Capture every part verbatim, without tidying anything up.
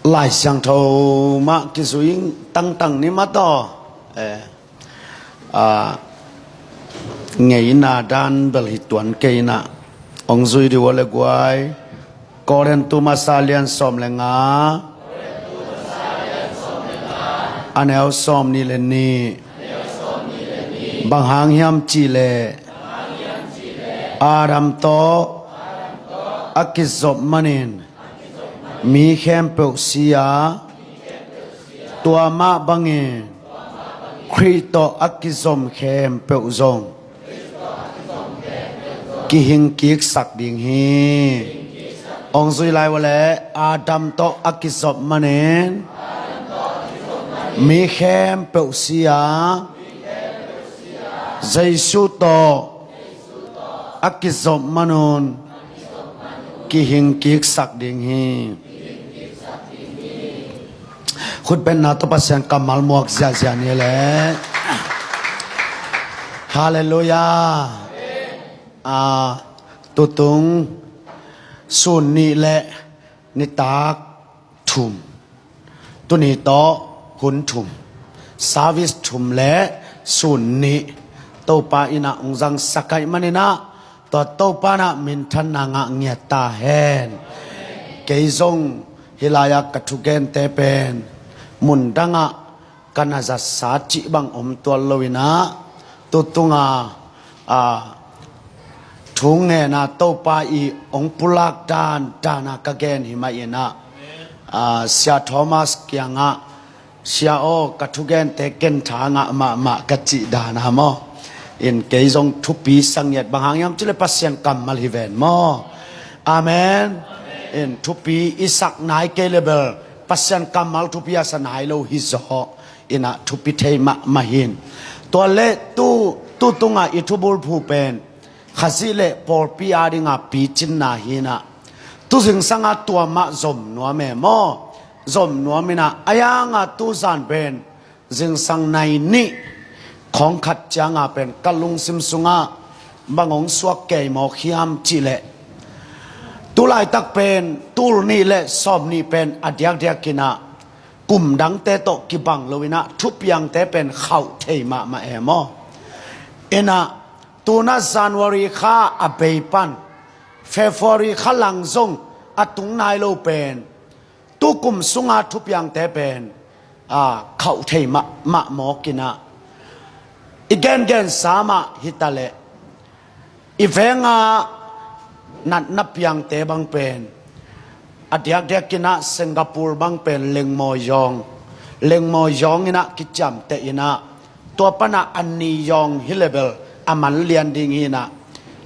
Lai Siangtho mah kizui tangtang ni mah tawh, eh, ah, ngeina dan bel hi tuan kei inah, hong zui dih uh a le guai. Korin tu masa lian sawm le nga, a neu sawm nih le nih. Bang hang hiam cih leh Adam tawh a kizop manin mi khempeuh si a, tua mah bangin Khrih tawh a kizom khempeuh zong kihing kiksak ding hi. Hong zui lai uh a le, Adam tawh a kizop manin mi khempeuh si a, Jesu tawh a kizop manun kihing kiksak ding hi. Khutbetna tawh Pasian kammal muak ziahziah ni le. Halleluiah. Ah, tutung sun nih le nitak thum, tuni tawh hun thum, service thum le sun nih Topa inah hong zangsak ahih maninah, tua Topa inah minthanna ngah ngiat ta hen. Kei zong hih lai-ah ka thugente pen mundangah ka na zatsa cih bang om tuan lo inah, tutunga, ah, thu ngen a Topa i hong pulak dan, dan a ka gen hi mah inah, ah, Sia Thomas kiangah, "Sia aw, ka thugente ken tha ngah mahmah," ka cih dan a maw. In kei zong thupi sa ngiat, bang hang hiam cih leh Pasian kammal hi ven maw. Amen. In thupi i sak nai kei leh bel Pasian kammal thupi a sa nai lo hi zaw. Inah thupi thei mahmah hi. Tua leh tu, tutunga i thubulphu pen Khazih le pawlpi adinga picinna hi inah, tu zingsanga tua mah zom nuam e maw. Zom nuam inah, a hianga tu zan pen zingsang nai nih khawng khat cianga pen ka lungsim sungah bang hong suak kei mawk hiam cih leh, tu laitak pen tul nih le sawm nih pen a diakdiak inah kum dangte tawh kibang lo inah thupiangte pen khauh thei mahmah e maw. Inah, tu inah January kha a bei pan February kha lang zong a tung nai lo pen, tu kum sunga thupiangte pen, a, khauh thei mah, mah mawk inah, i gengensa mah hi ta leh, i venga natna piangte bang pen, a diakdiak inah Singapore bang pen lengmaw yawng, lengmaw yawng inah kiciamteh inah, tua panah a ni yawng hi leh bel a man lian ding hi inah,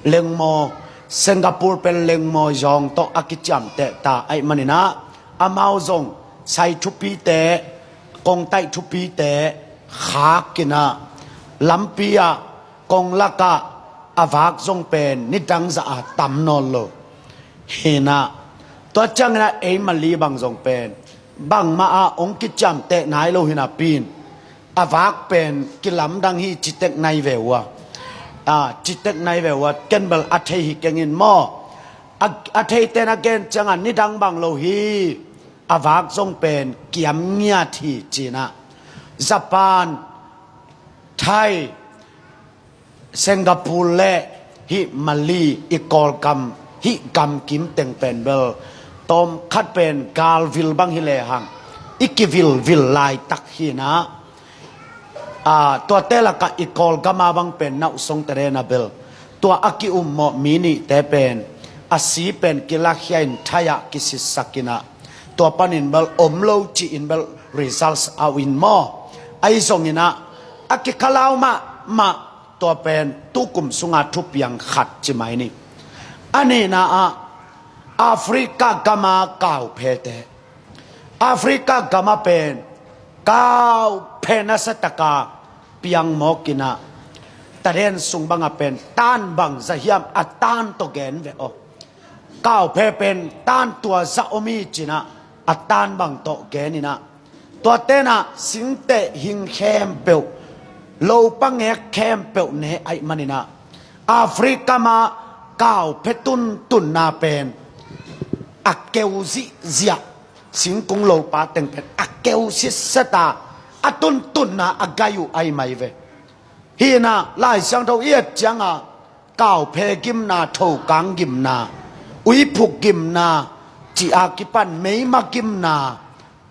lengmaw, Singapore pen lengmaw yawng tawh a kiciamteh ta ahih maninah, amau zong sai thupite, kongtaih thupite khak inah, lampi ah, kong lakah a vak zong pen nidang zah a tam nawn lo hi inah, tua ciang inah ei Mali bang zong pen bangmah ah hong kiciamteh nai lo hi napi in, a vak pen kilamdang hi, citek nai ve uh a, a, citek nai ve uh a, ken bel a thei hi keng in maw. A, a theite in a gen ciangah nidang bang lo hi, a vak zong pen kiam ngiat hi ci inah, Japan, Thai, Singapore le hih Mali i Kawlgam, hih gamkim teng pen bel tawmkhat pen galvil bang hi lehang i kivilvil laitak hi inah, a, tuate lakah i Kawlgam a bang pen nauhsong tadena bel tua a ki-ummawh mi nihte pen a si pen kilakhia in thai-ah kisitsak inah, tua panin bel om lo ci-in bel results a au in maw. Ahi zong inah, a kikhalau mahmah, tua pen tu kum sunga thupiang khat ci mai ni. A nihna ah, Africa gama kauphete, Africa gama pen kauphe nasa taka piang mawk inah, taden sung banga pen tan bang za hiam a tan tawh gen ve aw. Kauphe pen tan tua za om hi ci inah, a tan bang tawh gen inah, tuate inah singteh hing khempeuh, lopa ngek khempeuh ne ahih maninah, Africa mah kauphe tuntunna pen a keu zihziah, Singkung lopa teng pen a keu sitset a, a tuntunna a gai uh ahi mai ve. Hih in ah Lai Siangtho i et ciangah kauphe gimna, thokang gimna, uiphuk gimna, cih a kipan meima gimna,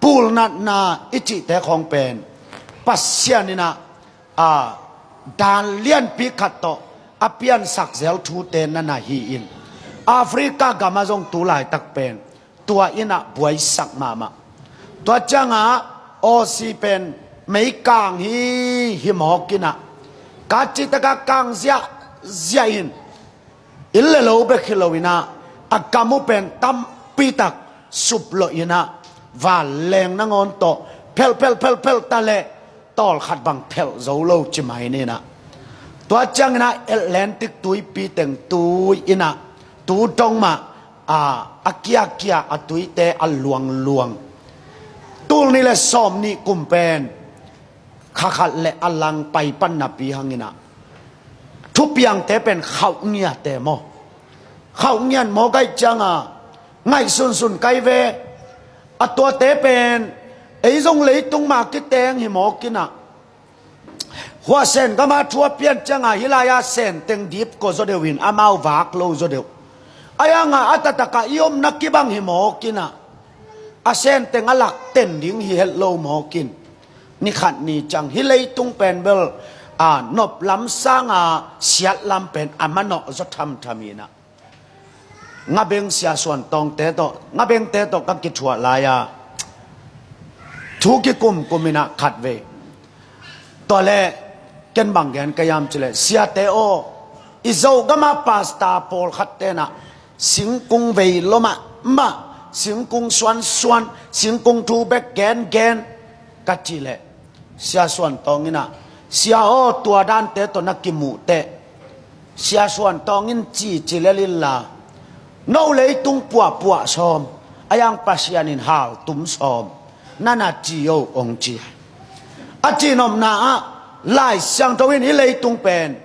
pulnatna i cihte khawng pen Pasian in ah, a, dan lianpi khat tawh a piansak zel thute na na hi in, Africa gamah zong tu laitak pen tua in ah buaisak mahmah. Tua ciangah Aussie pen meikang hi, hi mawk in ah, ka cihtak a kang ziahziah in, inn le lo bek hi lo in ah, a gam uh pen tampitak suplawh in ah, vanleng nangawn tawh phelh phelh phelh phelh ta leh tawlkhat bang phelh zo lo ci mai ni in ah. Tua ciangin ah Atlantic tuipi teng tui in ah, tu dong mah, a, a kiakia a tuite a luangluang. Tul nih le sawm nih kum pen kha khat le a lang pai pan napi hang in ah, thupiangte pen khauh ngiate maw, khauh ngian maw, gai ciangah ngaihsunsun kai ve. A tuate pen ei zong leitung mah kiteng hi mawk in ah, hua Sen gama thu a pian ciangah hih lai-a Sen teng dip kua zaw deuh in amau vak lo zaw deuh. A yangah a taktakah i omna kibang hi mawk in ah, a Sen teng a lak ten ding hi het lo mawk in, ni khat ni ciang hih leitung pen bel, a, nop lam sanga siat lam pen a manawh zaw thamtham in ah. Ngabeng Sia Suan Tawngte tawh, Ngabengte tawh ka kithuah lai-a thu kikumkum in ah khatvei, tua leh ken bang gen ka hiam cih leh, siate aw, i Zogam ah pastor pawlkhat ten ah singkung vei lua mahmah, singkung suansuan, singkung thu bek gengen, ka cih leh, Sia Suan Tawng in ah, sia aw, tua dante tawh na kimuh teh, Sia Suan Tawng in ci ci lel inla, no leitung puahpuah sawm, a yang Pasian in haltum sawm, na na ci o, hong ci. A cihnopna ah Lai Siangtho in hih leitung pen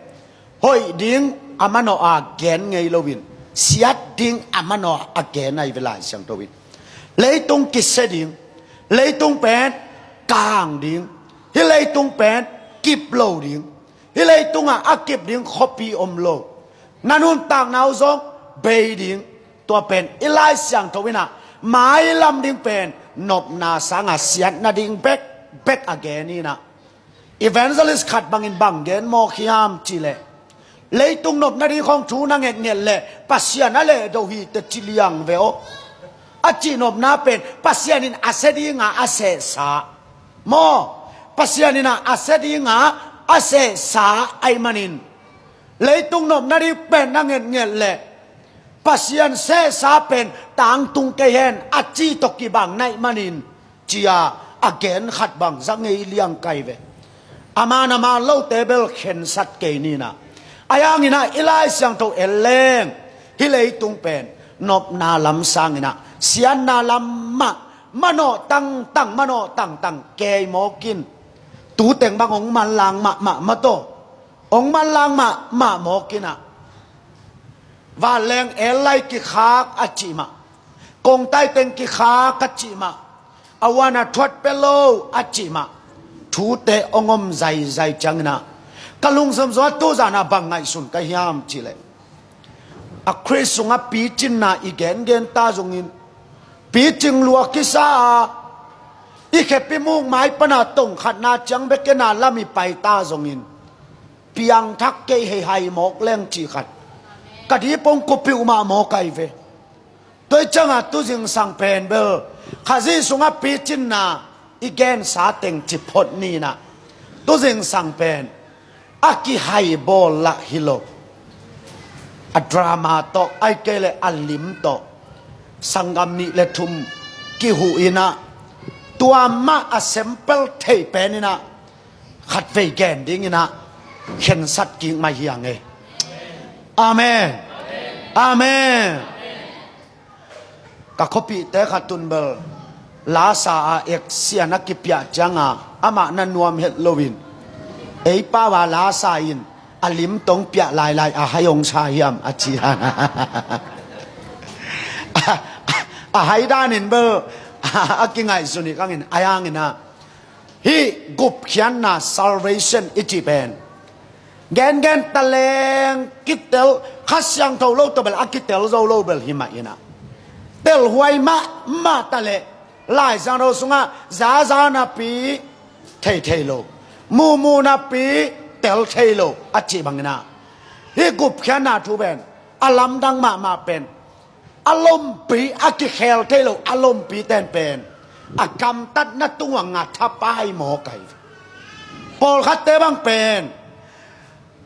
hoih ding a manawh a gen ngei loin, siat ding a manawh a gen ahi ve Lai Siangtho in. Leitung kisia ding, leitung pen kang ding, hih leitung pen kip lo ding, hih leitungah a kip ding khuapi om lo. Na nuntakna uh zong bei ding. Tua pen i Lai Siangtho in ah mailam ding pen nopna sangah siat nading bekbek a gen in ah, evangelist khat bangin bang gen mawk hiam cih leh, leitung nop nading khawng thu na ngetnget leh Pasian a lehdo hi teh ci liang ve aw. A cihnopna pen Pasian in a sia dinga a sehsa maw, Pasian in ah a sia dinga a sehsa ahih manin, leitung nop nading pen na ngetnget leh Pasian sehsa pen tangtung kei hen a ci tawh kibang na hih manin, ci-a a gen khat bang za ngei liang kai ve. A man a man lote bel khensat kei ni in ah, a yang in ah i Lai Siangtho en leng hih leitung pen nopna lam sang in ah siatna lam mah, manawh tangtang, manawh tangtang kei mawk in, tu teng bang hong manlang mahmah mah tawh, hong manlang mahmah mawk in ah, vanleng el lai kikhak a cih mah, kongtai teng kikhak a cih mah, a uan a thuat pia lo a cih mah, thute hong om zaizai ciangin ah, ka lungsim sungah tuzan ah bang ngaihsun ka hiam cih leh, a Khrist sungah picinna i gengen ta zongin, picing lua kisa a, i khepi muk mai pan a tongkhatna ciang bek ken a lam i pai ta zongin, piangthak kei hei, hai mawk leng cih khat ka dip hong kupiuh mah mawk ahi ve. Tua hi ciangah tuzingsang pen bel Khazih sungah picinna i gensa teng ci phot ni in ah, tuzingsang pen a kihaibawl lah hi lo, a drama tawh, ahih kei leh a lim tawh, sanggam nih le thum kihuh in ah, tua mah a sempel thei pen in ah, khatvei gen ding in ah khensat kik mai hi ang e. Amen. Amen. Ka khuapihte khat un bel lasa a action a kipiah cianga amah na nuam het loin, ei pau a lasa in a lim tawh hong piah lailai a hai hong sa hiam a ci. A hai danin bel a kingaihsun hi kangin a yanginah hih gupkhiatna salvation i cih pen gengen taleng kitel, Kha Siangtho lo tawh bel a kitel zo lo bel hi mah inah, telhuai mahmah taleh Lai Siangtho sungah zaza napi theithei lo, muhmuh napi tel thei lo a cih banginah hih gupkhiatna thu pen a lamdang mahmah pen a lompi, a kikhel thei lo a lompi ten pen a gamtatna tungah ngat thapai maw kai. Pawlkhatte bang pen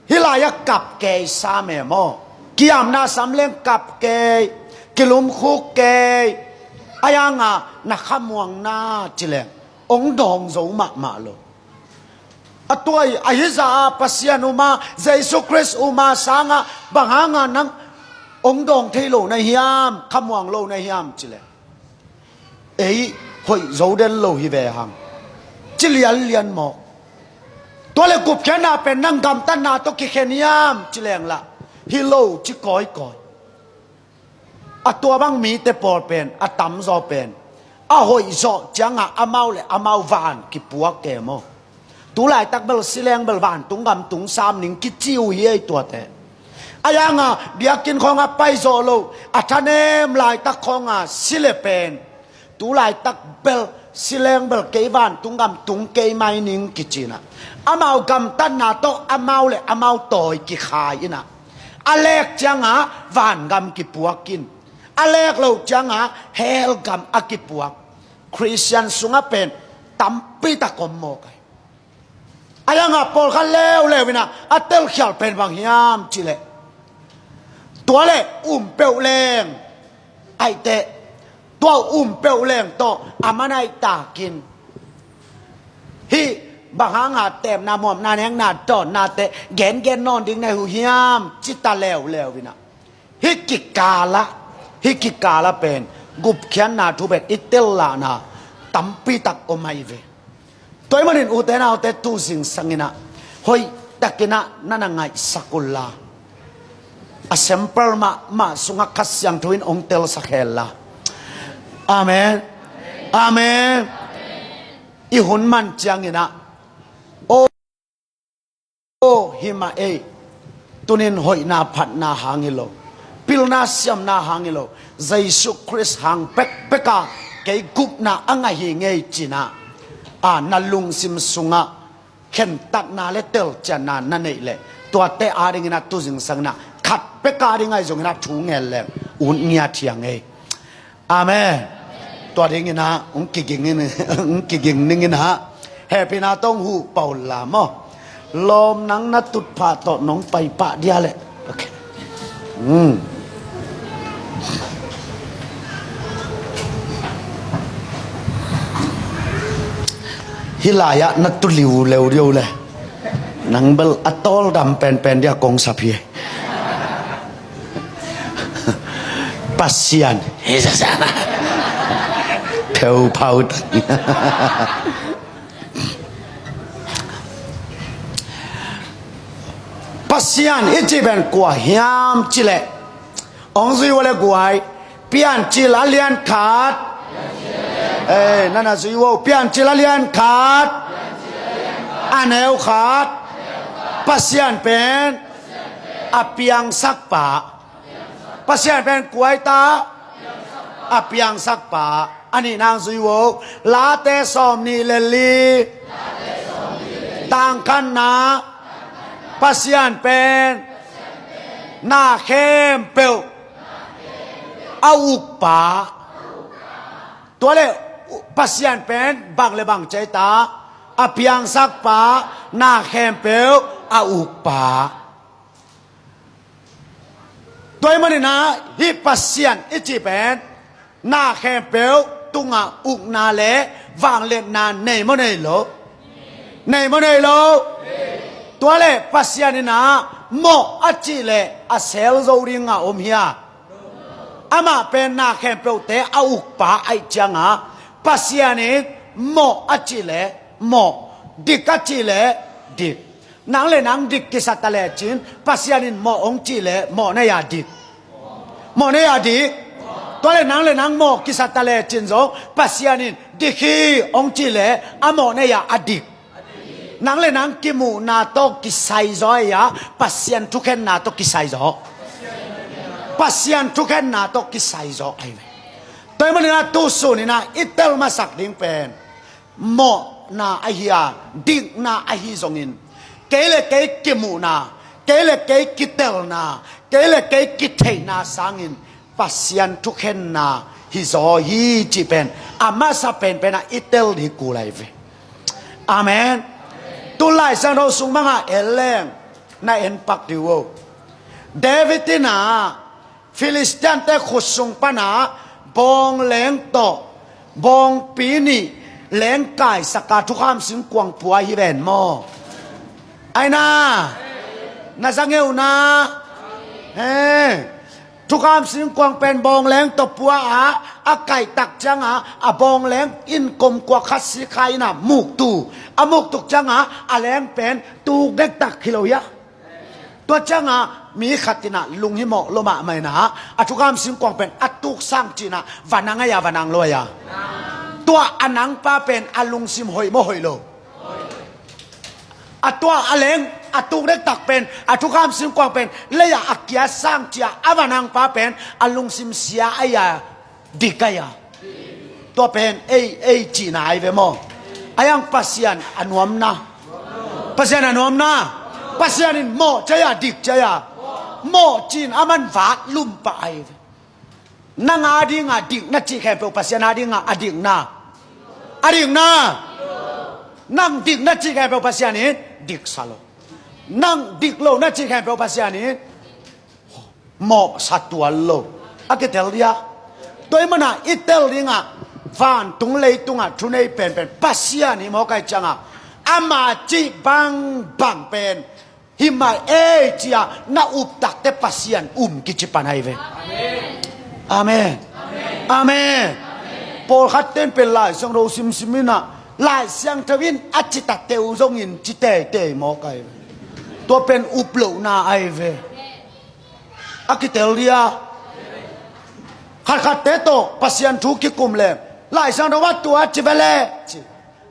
hih lai-ah kap kei sam e maw, kiamna sam leng kap kei, kilumkhuk kei, a yanga na khamuangna ci leng ong dawng zo mahmah lo. A tuai a hizah a Pasian uma, Jesu Khrist uma sangah bang hanga nang ong dawng thei lo na hiam, khamuang lo na hiam ci leh, ei hoih zo den lo hi ve hang ci lianlian maw. Tua le gupkhiatna pen nang gamtatna tawh kikhen hiam ci leng lah hi lo ci kawikawi. A tua bang mite pawl pen a tamzaw pen a hoih zawh ciangah amau le amau van kipuak ke maw. Tulaitak bel sileng bel vantung gam tung sam ning kici uh hi ei tuate. A yanga biakinn khawngah paizawh lo, a thanem laitak khawngah si le pen tulaitak bel sileng bel kei vantung gam tung kei mai ning kicinah amau gamtatna tawh amau le amau tawi kikhai inah a lek ciangah vangam kipuak in, a lek lo ciangah hell gam a kipuak Khristian sungah pen tampitak om maw kai. A yangah pawlkhat leuleu inah a telkhial pen bang hiam ci leh, tua le um peuh leng, aiteh tua um peuh leng tawh a manaih takin hih bang hanga tepna muamna nekna dawnnate gengen nawn ding na hi uh hiam ci ta leuleu inah hih kikalah, hih kikalah pen gupkhiatna thu pen i tellahna tampitak om ahi ve. Tua ahih manin ute naute tu zingsang inah hoihtakinah na na ngaihsak unla, a simple mahmah sungah Kha Siangtho in ong telsak henla. Amen. Amen. I hun man cianginah aw, hi mah ei. Tunin hoihna phatna hang hi lo, pilna siamna hang hi lo, Jesu Khrist hang pekpeka kei gupna a ngah hi ngei cinah a na lungsim sungah khentatna le telcianna na neih leh tuate adinginah tu zingsang inah khat peka ding ahi zonginah thu ngen leng ut ngiat hi a ngei. Amen. Tua dinginah ong kiging in, ong kiging ninginah hehpihna tawh ong huh pah unla maw. Lawm, nang na tutphah tawh nong paipah dia leh. Okay. Hih lai-ah na tu liu leu leu le nang bel a tawldam penpen dia kong sap hi. Pasian pheuphau tak. Pasian i cih pen kua hiam cileh ong zui uh le guai. Piancil a lian khat. Ei, nana zui uh. Piancil a lian khat, a neu khat. Pasian pen a piangsak pa. Pasian pen kuaita a piangsak pa. A nihnang zui uh. Late sawm nih le li, tangkhanna. Pasian pen na khempeuh a ukpa. Tua le Pasian pen bang le bang ceita a piangsak pa, na khempeuh a ukpa. Tua ahih maninah hih Pasian i cih pen na khempeuh tungah ukna le vangliatna nei maw nei lo? Nei maw nei lo? Tua le Pasian inah mawh a cih leh a sel zo dingah om hia? Amah pen na khempeuhte a ukpa ahih cianga Pasian in mawh a cih leh mawh, dik a cih leh dik. Nang le nang dik kisa ta lecin Pasian in mawh hong cih leh mawh na hia dik? Mawh na hia dik? Tua le nang le nang mawh kisa ta lecin zong Pasian in dik hi hong cih le a mawh nei-a a dik. Nang le nang kimuhna tawh kisai zaw ahi-a Pasian thukhenna tawh kisai zaw. Pasian thukhenna tawh kisai zaw ahi ve. Tua ahih manin ah tu sun in ah i tel masak ding pen mawhna ahi a, dikna ahi zongin, kei le kei kimuhna, kei le kei kitelna, kei le kei kitheihna sangin Pasian thukhenna hi zaw hi cih pen a masa penpen ah i tel ding kul ahi ve. Amen. Tu Lai Siangtho sung bangah en leng na en pak dih uh o. David in ah Filistiante khut sung panah bawng leng tawh bawngpi nih leng kaisaka thukham singkuang pua hi ven maw? Aina, na za ngeu na. He, thukham singkuang pen bawng leng tawh pua a, a kaihtak ciangah a bawng leng in komkuak khat sikha in ah muktu, a muktuk ciangah a leng pen tuk dektak hi lo hi a. Tua ciangah mi khat in ah lunghimawh lo mahmah in ah a thukham singkuang pen a tuk sang ci-in ah va nang ahi a, va nang lo ahi a. Tua a nangpa pen a lungsim hoih maw hoih lo? A tua a leng a tuk dektak pen a thukham singkuang pen lei-ah a kia sang ci-a a va nangpa pen a lungsim sia ahi a, dik ahi a. Tua pen ei, ei cihna ahi ve maw? Ahi hang Pasian a nuamna, Pasian a nuamna, Pasian in mawh ci ahi a, dik ci ahi a. Mawh ci-in a man vat lum pah ahi ve. Nang adingah dik na cih khempeuh Pasian adingah a dikna, a dikna. Nang dik na cih khempeuh Pasian in diksa lo. Nang dik lo na cih khempeuh Pasian in mawhsa tuan lo. A kitel dia. Tua ahih manin ah i tel dingah vantung leitungah thunei penpen Pasian hi mawk ahih ciangah ama cih bangbang pen hi mah ei ci-a na uptakte Pasian um kici pan ahi ve. Amen. Amen. Pawlkhatte in pen Lai Siangtho simsim in ah Lai Siangtho in a ci takte uh zongin ci teitei mawk ahi ve. Tua pen up lohna ahi ve. A kitel dia. Khatkhatte tawh Pasian thu kikum leng Lai Siangtho ah tua ci ve leh ci.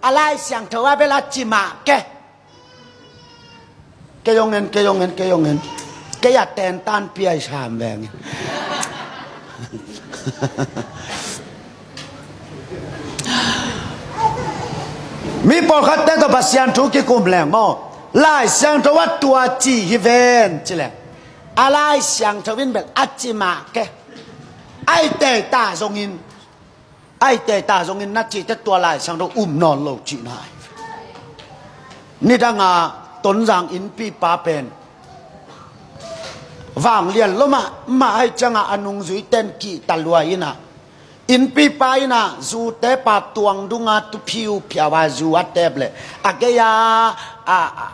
A Lai Siangtho ah bel a ci mah ke. Kei hong en, kei hong en, kei hong en. Kei a tentan piai sam veng. Mi pawlkhatte tawh Pasian thu kikum leng maw, Lai Siangtho ah tua ci hi ven ci leng, a Lai Siangtho in bel a ci mah ke. Ahi teh ta zongin, ahi teh ta zongin na cihte tua Lai Siangtho um nawn lo cihna ahi. Nidanga Tonzang innpipa pen vanglian lo mahmah ahih ciangah a nungzuite in kihta lua in ah, innpipa in ah zute pa tuang dunga tu phiuphiau a zu a tep leh a gei-a a, a,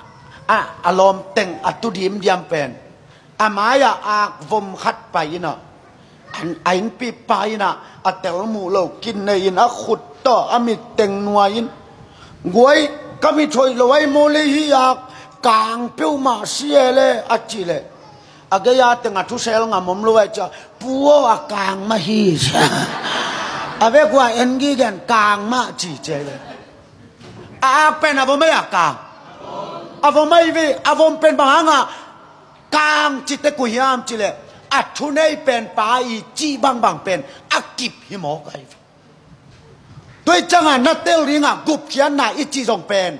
a, a lawmteng a tu dimdiam pen a mai-ah akvom khat pai in ah, a innpipa in ah a tel muh lo kin nei in a khut tawh a mitteng nuai in, guai, ka mit hoih lo ahi maw leh hih ak kang peuhmah si e leh a cih leh, a gei-a teng a thusel ngam om lo ahih ciah, pu aw, a kang mah hi cia. A vekua en gige in kang mah ci cia hi leh, a ak pen a vom ahi a kang? A vom ahi ve. A vom pen bang hangah kang cihte koi hiam cih leh, a thunei pen pa i cih bangbang pen a kip hi mawk ahi ve. Tua ahih ciangah na tel dingah gupkhiatna i cih zong pen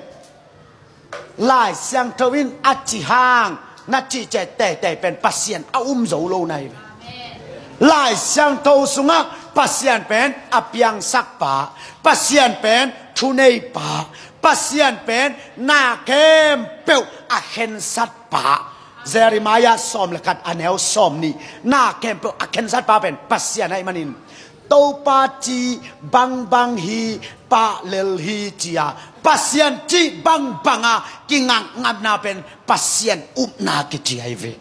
Lai Siangtho in a cih hang na cih ciat teitei pen Pasian a um zo lo na hi ve. Lai Siangtho sungah Pasian pen a piangsak pa, Pasian pen thunei pa, Pasian pen na khempeuh a khensat pa. Jeremiah sawm le khat a neu sawm nih, na khempeuh a khensat pa pen Pasian ahih manin, Topa cih bangbang hi, pah lel hi ci-a, Pasian cih bangbang a kingakngamna pen Pasian upna kici ahi ve.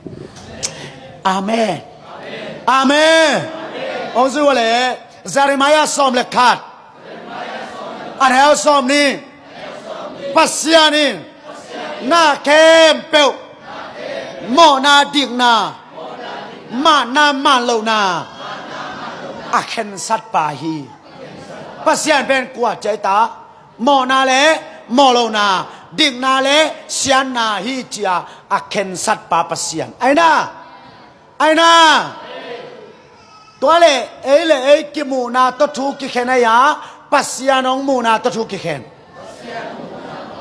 Amen. Amen. Hong zui uh leh, Jeremiah sawm le khat, a neu sawm nih, Pasian in na khempeuh, mawhna, dikna, manna, man lohna, a khensatpa hi. Pasian pen kua ci a i ta? Mawhna le mawhlohna, dikna le siatna hi ci a, a khensatpa Pasian. Aina, aina. Tua le ei le ei kimuhna tawh thu kikhen a, Pasian hong muhna tawh thu kikhen.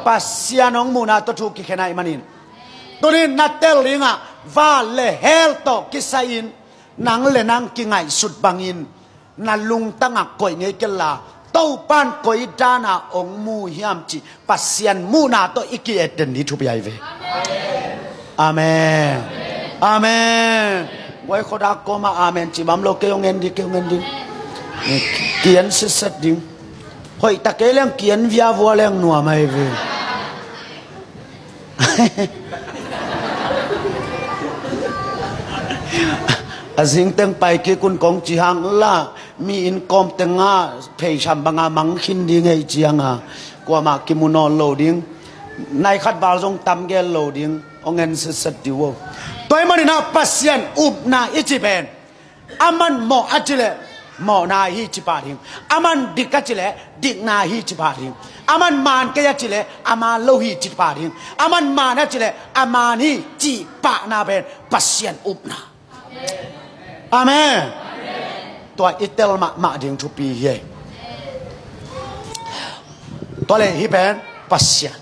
Pasian hong muhna tawh thu kikhen ahih manin, tunin na tel dingah van le hell tawh kisai-in nang le nang kingaihsut bangin na lungtangah koih ngei kei la, Topan koi dana hong mu hiam cih Pasian muhna tawh i ki-et den ding thupi ahi ve. Amen. Amen. Guai khoda koma amen ci bam lo, kei hong en ding, kei hong en ding. Ki-en sitset ding. Hoih ta kei leng ki-en viavua leng nuam ahi ve. A zingteng pai kik un kong ci hang la, mi inn kawm tengah pheisam banga mang khin ding ei cianga, kuamah kimu nawn lo ding, nai khat val zong tam gel lo ding, hong en sitset dih uh. Tua ahih maninah Pasian upna i ci pen, a man mawh a cileh mawhna hi ci pah ding. A man dik a cileh dikna hi ci pah ding. A man maan kei a cileh a maan lo hi ci pah ding. A man maan a cileh a maan hi ci pahna pen Pasian upna. Amen. Tua i tel mahmah ding thupi hi. Tua le hih pen Pasian.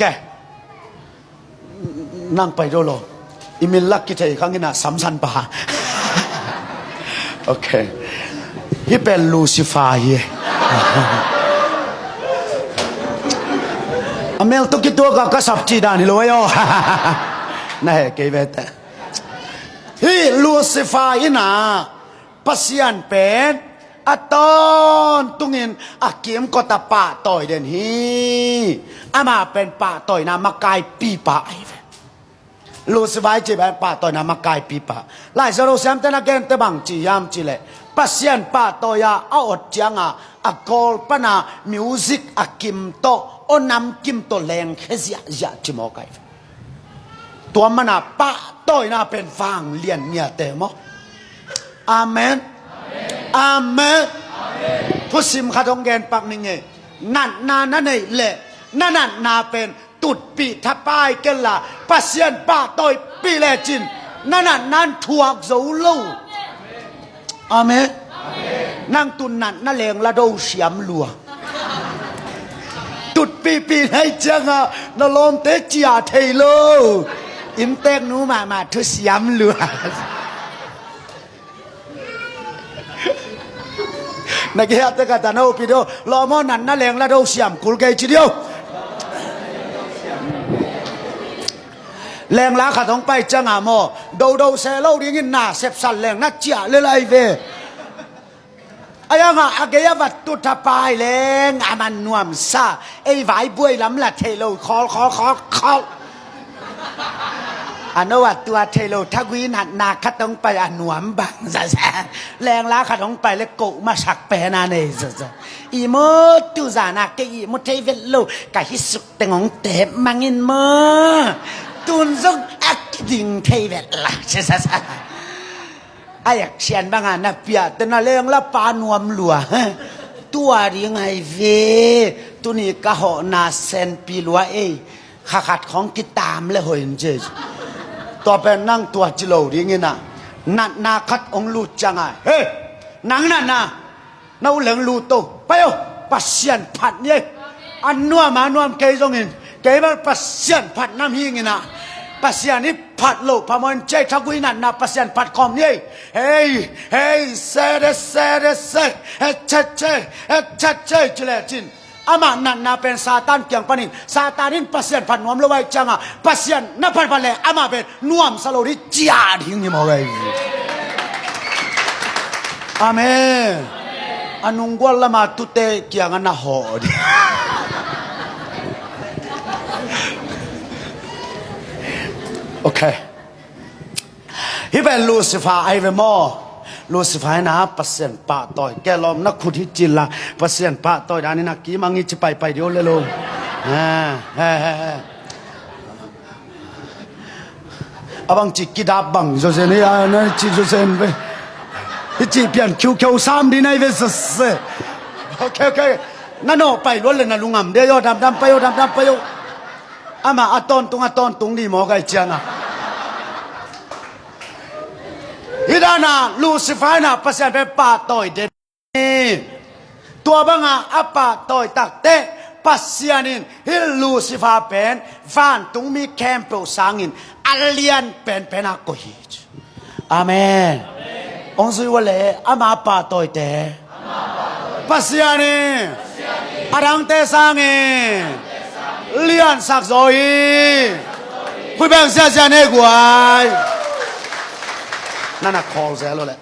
Ke. Nang pai do lo. I min lak kithei khang inah Samson pa. Ok. Hih pen Lucifer hi. A mel tawh kituak a ka sap cih dan hi lo aw. Na heh kei ve teh. Hih Lucifer inah Pasian pen a tawntungin a kimkot a pahtawi den hi. Amah pen pahtawina makaipipa ahi ve. Lucifer i cih pen pahtawina makaipipa. Laisiangtho siamte na gente bang ci hiam cihleh, Pasian pahtawi a a ot cianga a kawl pana music a kim tawh, aw namkim tawh lengkhia ziahziah ci mawk ahi ve. Tua mana pahtawina pen vanglian ngiate maw? Amen. Amen. Thusim khat hong genpak ning ei. Natna na neih leh na natna pen tutpih thapai kei la, Pasian pahtawipih lecin na natna in thuak zo lo. Amen. Nang tun natna lengla do siam lua. Tutpihpih na hih ciangah na lawmte ciah thei lo. Innteknu mahmah thusiam lua. Na kihiate ka ta na upi do, lawm aw, natna lengla do siam kul kei ci dio. Lengla khat hong pai ciangah maw, dodo seh lo dingin na sepsat leng na ciah lel ahi ve. A yangah a gei a va tut a pai leng a man nuamsa. Ei vai buai lam la thei lo, khawl khawl khawl khawl. A no a tua thei lo, thagui natna khat hong pai a nuam bang zaza. Lengla khat hong pai le koh masak pen a nei zaza. Ihmu tu zana kei ihmu thei vet lo, ka hih suk teng hong tep mangin maw. Tun zong a kiding thei vet la zaza. A yak sian banga na piahte na lengla pa nuam lua. Tua ding ahi ve. Tuni ka hawhna senpi lua ei. Kha khat khawng kitam le hoih in ci. Tua pen nang tua ci lo dingin ah, natna khat hong lut cianga, hei, nang natna na ut leng lut to, pai o, Pasian phat ni ei. A nuam a nuam kei zongin, kei bel Pasian phat nam hingin ah, Pasian i phat loh phamawh in ci ei, thagui natna Pasian phat khawm ni ei. Hei, hei, se de se de se, he chet che, he chet che ci lecin, amah natna pen Satan kiang panin, Satan in Pasian phat nuam lo ahih cianga, Pasian na phatphat le amah pen nuamsa lo ding ciah ding hi mawk ei. Amen. A nunggual lama tute kiangah na hawh ding. Ok. Hih pen Lucifer ahi ve maw? Lucifer hi na Pasian pahtawi. Kei lawm na khut hi cin la, Pasian pahtawi dan hi na kimang hi ci paipai dih le lo. A bang ci kidap bang zawzen hi a, na ci zawzen ve. Hih cih pian khiukheu sam dih nai ve sese. Ok, ok. Na nawh pai luat le na lungam dih aw, damdam pai aw, damdam pai aw. Amah a tawntung a tawntung dih mawk ai ciangah. Hih danah Lucifer inah Pasian pen pahtawi den. Tua banga a pahtawi takteh Pasian in hih Lucifer pen vantungmi khempeuh sangin a lian penpen a koih hi. Amen. Hong zui uh leh ama pahtawite Pasian in a dangte sangin liansak zaw hi. Khuibeng siasia ne guai. Nana khawl zel uh leh.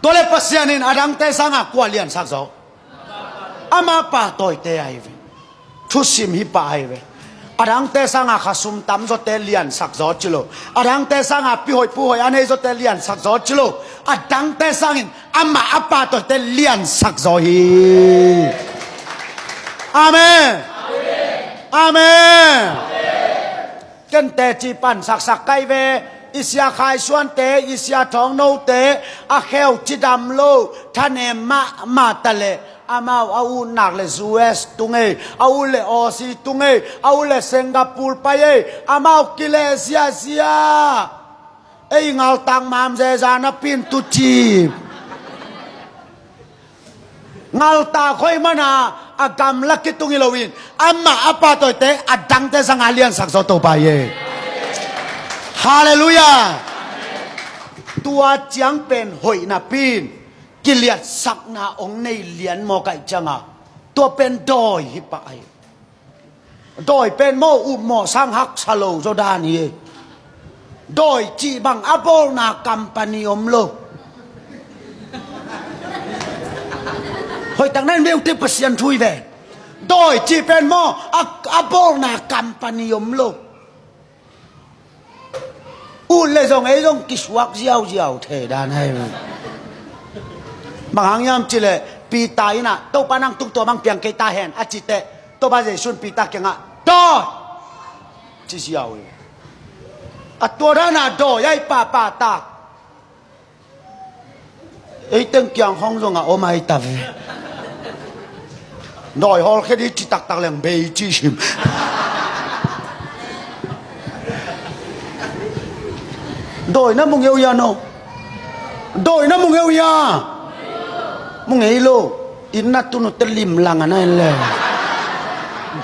Tua le Pasian in a dangte sanga kua liansak zaw? Ama pahtawite ahi ve. Thusim hi pah ahi ve. A dangte sanga khasum tamzawte liansak zaw ci lo. A dangte sanga pihoih puhoih a neizawte liansak zaw ci lo. A dangte sangin ama a pahtawite liansak zaw hi. Amen. Amen. Ken teci pansaksak kai ve. I sia khaisuante, i sia thawngnote, a kheu cidam lo, thanem mahmah ta leh amau a utnak le U S tung ei, a ut le Aussie tung ei, a ut le Singapore pai ei, amau kileh ziazia. Ei ngaltak mam zeza napi in tucip. Ngaltak hoih mana a gamla kitung hi loin amah a pahtawite a dangte sanga liansak zaw Topa hi. Halleluiah. Tua ciang pen hoih napi in kiliatsakna hong nei lian mawk ai cianga tua pen dawi hi pah ahi. Dawi pen maw upmawh sang haksa lo zaw dan hi. Dawi cih bang a bawlna company om lo. Hoihtak na in veute Pasian thu hi ve. Dawi cih pen maw a, a bawlna company om lo. Ut le zong ei zong kisuak ziauziau thei dan ahi. Bang hang hiam cih leh Peter inah Topa nang tung tua bang piang kei ta hen a cih teh Topa Jesu in Peter kiangah dawi ci ziau hi. A tua dana dawi ahi pahpah tak. Ei teng kiang hong zong a om ahi ta ve. Dawi hawlkhia dih ci taktak leng bei ci sim. Dawi na mu ngeu hia no? Dawi na mu ngeu hia? Mu ngei lo. Inn na tun uh teh limlang a na in le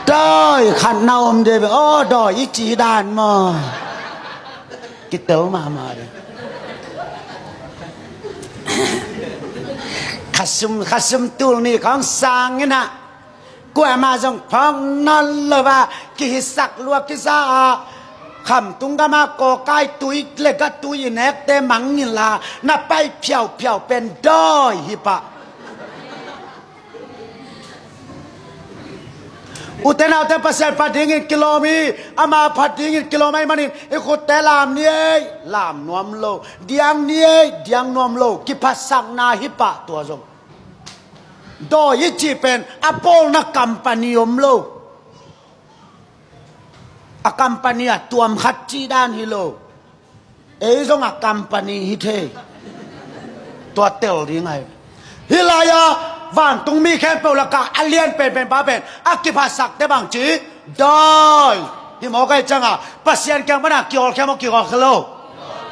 dawi khat na om de ve. Aw dawi i ci dan maw? Kitel mahmah de. Khasum, khasum tul ni khawng sang inah kuamah zong phawk nawn lo a kihisak lua kisa a, khamtung gama kawkai tui le gatui i nekte mangngilh a na pai phiaupiau pen dawi hi pah. Ute naute Pasian phat dingin kilawm hi. Ama phat dingin kilawm ahih manin i khutte lam ni ei, lam nuam lo. Diang ni ei, diang nuam lo. Kiphatsakna hi pah tua zong. Dawi i cih pen a bawlna company om lo. A company a tuam khat cih dan hi lo. Ei zong a company hi thei. Tua tel ding ahi. Hih lai-a vantungmi khempeuh lakah a lian penpen pa pen a kiphatsakte bangci dawi hi mawk ai cianga Pasian kiang pana kihawlkhia maw kihawlkhia lo?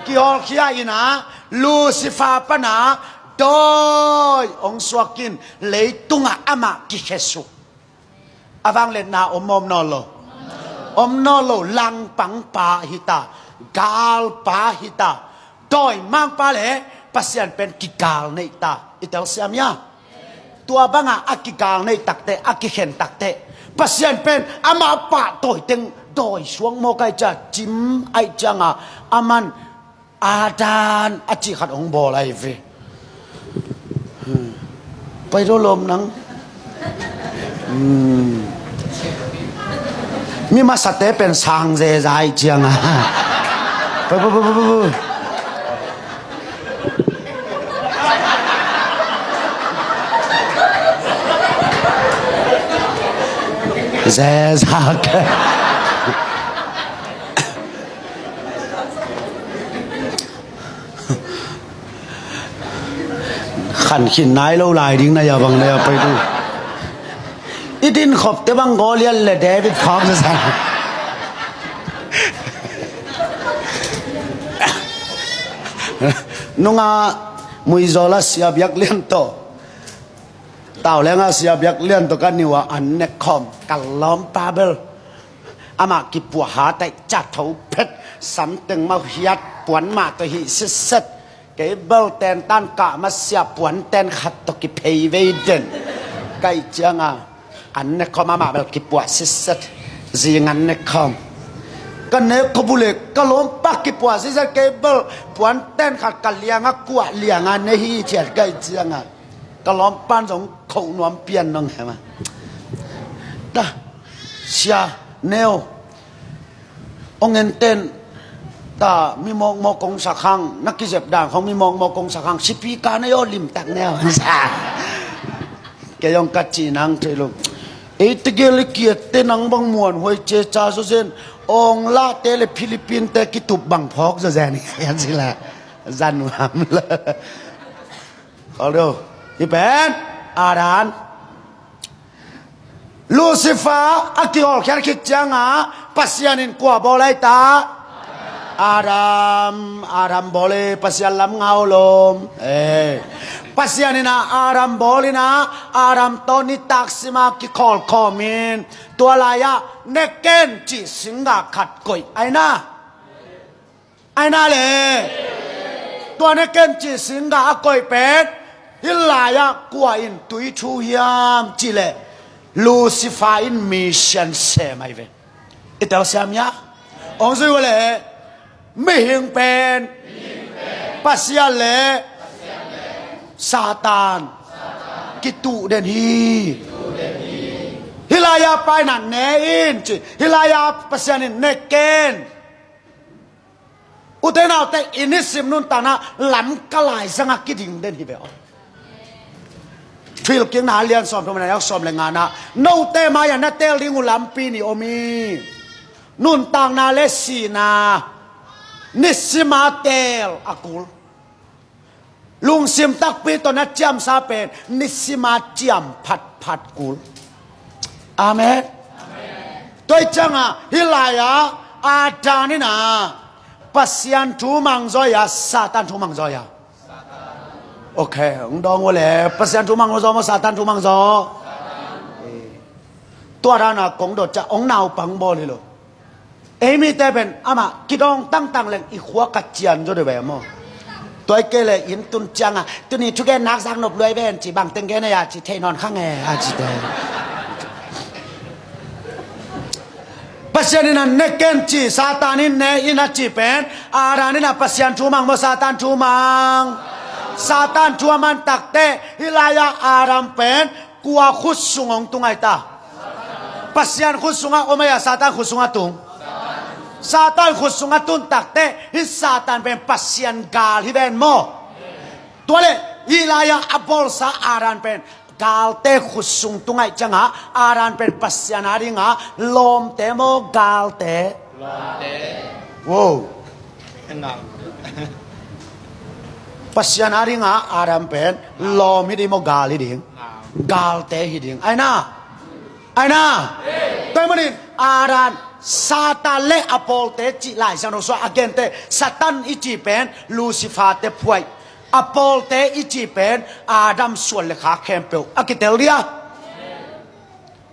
Kihawlkhia inah Lucifer pana dawi hong suakin leitungah amah kikhiasuk. A vangliatna om maw om nawn lo? Om nawn lo. Langpangpa hi ta, galpa hi ta. Dawimangpa le Pasian pen kigal neih ta. I telsiam hia? Tua banga a kigal neih takteh, a kikhen takteh Pasian pen amah pahtawi teng dawi suak mawk ai cia cim ai cianga aman Adam a cih khat hong bawl ahi ve. Pai lo lawm nang. Mi masate pen sang zeza ahi cianga. Pai, pai, pai, pai, pai. Zeza. Khan khin nai lo lai ding na ya bang na ya pai tu. I din khop te bang Goliat le David phak sa sa. Nunga Muizawl a Sia Biak Lian tawh, Tau Lenga Sia Biak Lian tawh ka niu a an nek khawm ka lawmpa bel amah kipuah ha taih ca tho phet, samteng mah hiat, puan mah tawh hih sitset. Kei bel tentan kah masiah puanten khat tawh kiphei vei den. Ka ih cianga an nek khawm amah bel kipuah sitset. Zing an nek khawm ka nek khawm uh le ka lawmpa kipuah sitset, kei bel puanten khat ka lianga kuah lianga ne hi ciat ka ih cianga ka lawmpan zong khoh nuam pian nong hema. Ta, sia neu, ong enten ta, mi mawkmawk kong sak hang, na kizep dan khong mi mawkmawk kong sak hang, sipi ka na yaw limtak neu. Kei ong ka ci nang thei lo. Ei tegel le kiat te nang bang muan huai ce ca so zen, ong la te le Philippine te kitup bang phawk zo zen. Yan sila zan wam la. Kol do. Hi pen Adam, Lucifer a kihawlkhiat khit cianga Pasian in kua bawl ai ta? Adam, Adam bawl e, Pasian lam ngau lom. Eh. Pasian in a Adam bawl in a, Adam tawh nitak sima kikhawlkhawm in, tua lai-ah neken cih singgah khat koih ai na. Ai na le, tua neken cih singgah a koih pen hih lai-ah kua in tui thu hiam cih leh Lucifer in mission sem ai ve. I tel siam ia? Ong zui uh leh mihing pen Pasian le Satan kituh den hi. Hih lai-ah paina ne in ci, hih lai-ah Pasian in neken. Ute naute, i nisim nuntakna lam ka laizangah kiding den hi ve aw. Philkikna a lian sawm thum na yak sawm le ngana, note mai-ah na teel ding uh lampi nih om hi. Nuntakna le sihna nisima teel a kul. Lungsim takpi tawh na ciamsa pen nisima ciam phatphat kul. Amen. Tua ih ciangah hih lai-ah Adam in a Pasian thu mangzaw ia, Satan thu mangzaw ia? Ok, hong dawng uh le, Pasian thu mangzaw maw, Satan thu mangzaw? Tua dana kong dot ciah hong naupang bawl hi lo. Ei mite pen amah kidawng tangtang leng i khua ka cian zaw deuh ve maw? Tua ih kei le inn tun cianga tuni thugen nak zak nop luai ven ci, bang teng gen a ya ci thei nawn kha nge a ci te. Pasian in a neken ci, Satan in ne in a ci pen, Adam in a Pasian thu mang maw, Satan thu mang? Satan thu a man takte hih lai-ah Adam pen kua khut sung hong tung ai ta? Pasian khut sungah om ai a, Satan khut sungah tung? Satan khut sungah tun takte hih Satan pen Pasian gal hi ven maw? Tua le hih lai-ah a bawlsa Adam pen galte khut sung tung ai ciangah Adam pen Pasian a dinga lawmte maw, galte? Lawmte. Wow. Pasian a dinga Adam pen lawm hi ding maw, gal hi ding? Galte hi ding. Ai na? Ai na? Tua ih manin Adam, Satan le a pawlte cih Lai Siangtho sungah a gente, Satan i cih pen Lucifer te phuai, a pawlte i cih pen Adam suan le khak khempeuh a kitel dia.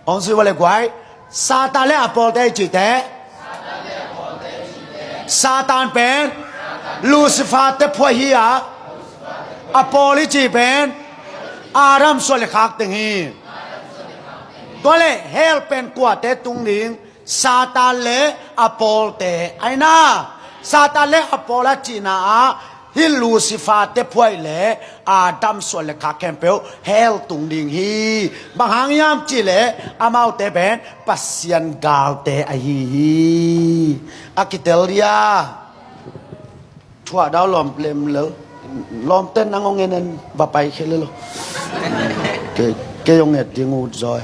Hong sui vua le guai. Satan le a pawlte i cihte, Satan pen Lucifer te phuai hi a, a pawl i cih pen Adam suan le khak teng hi. Tua le hell pen kuate tung ding? Satan le a pawlte. Ai na? Satan le a pawl a cihna ah hih Lucifer te phuai le Adam suan le khak khempeuh hell tung ding hi. Bang hang hiam cih leh amaute pen Pasian galte ahi hi. A kitel dia. Thuah dau lawm lem lo. Lawmte nang hong en en va pai khia le lo. Kei, kei hong et ding ut zaw.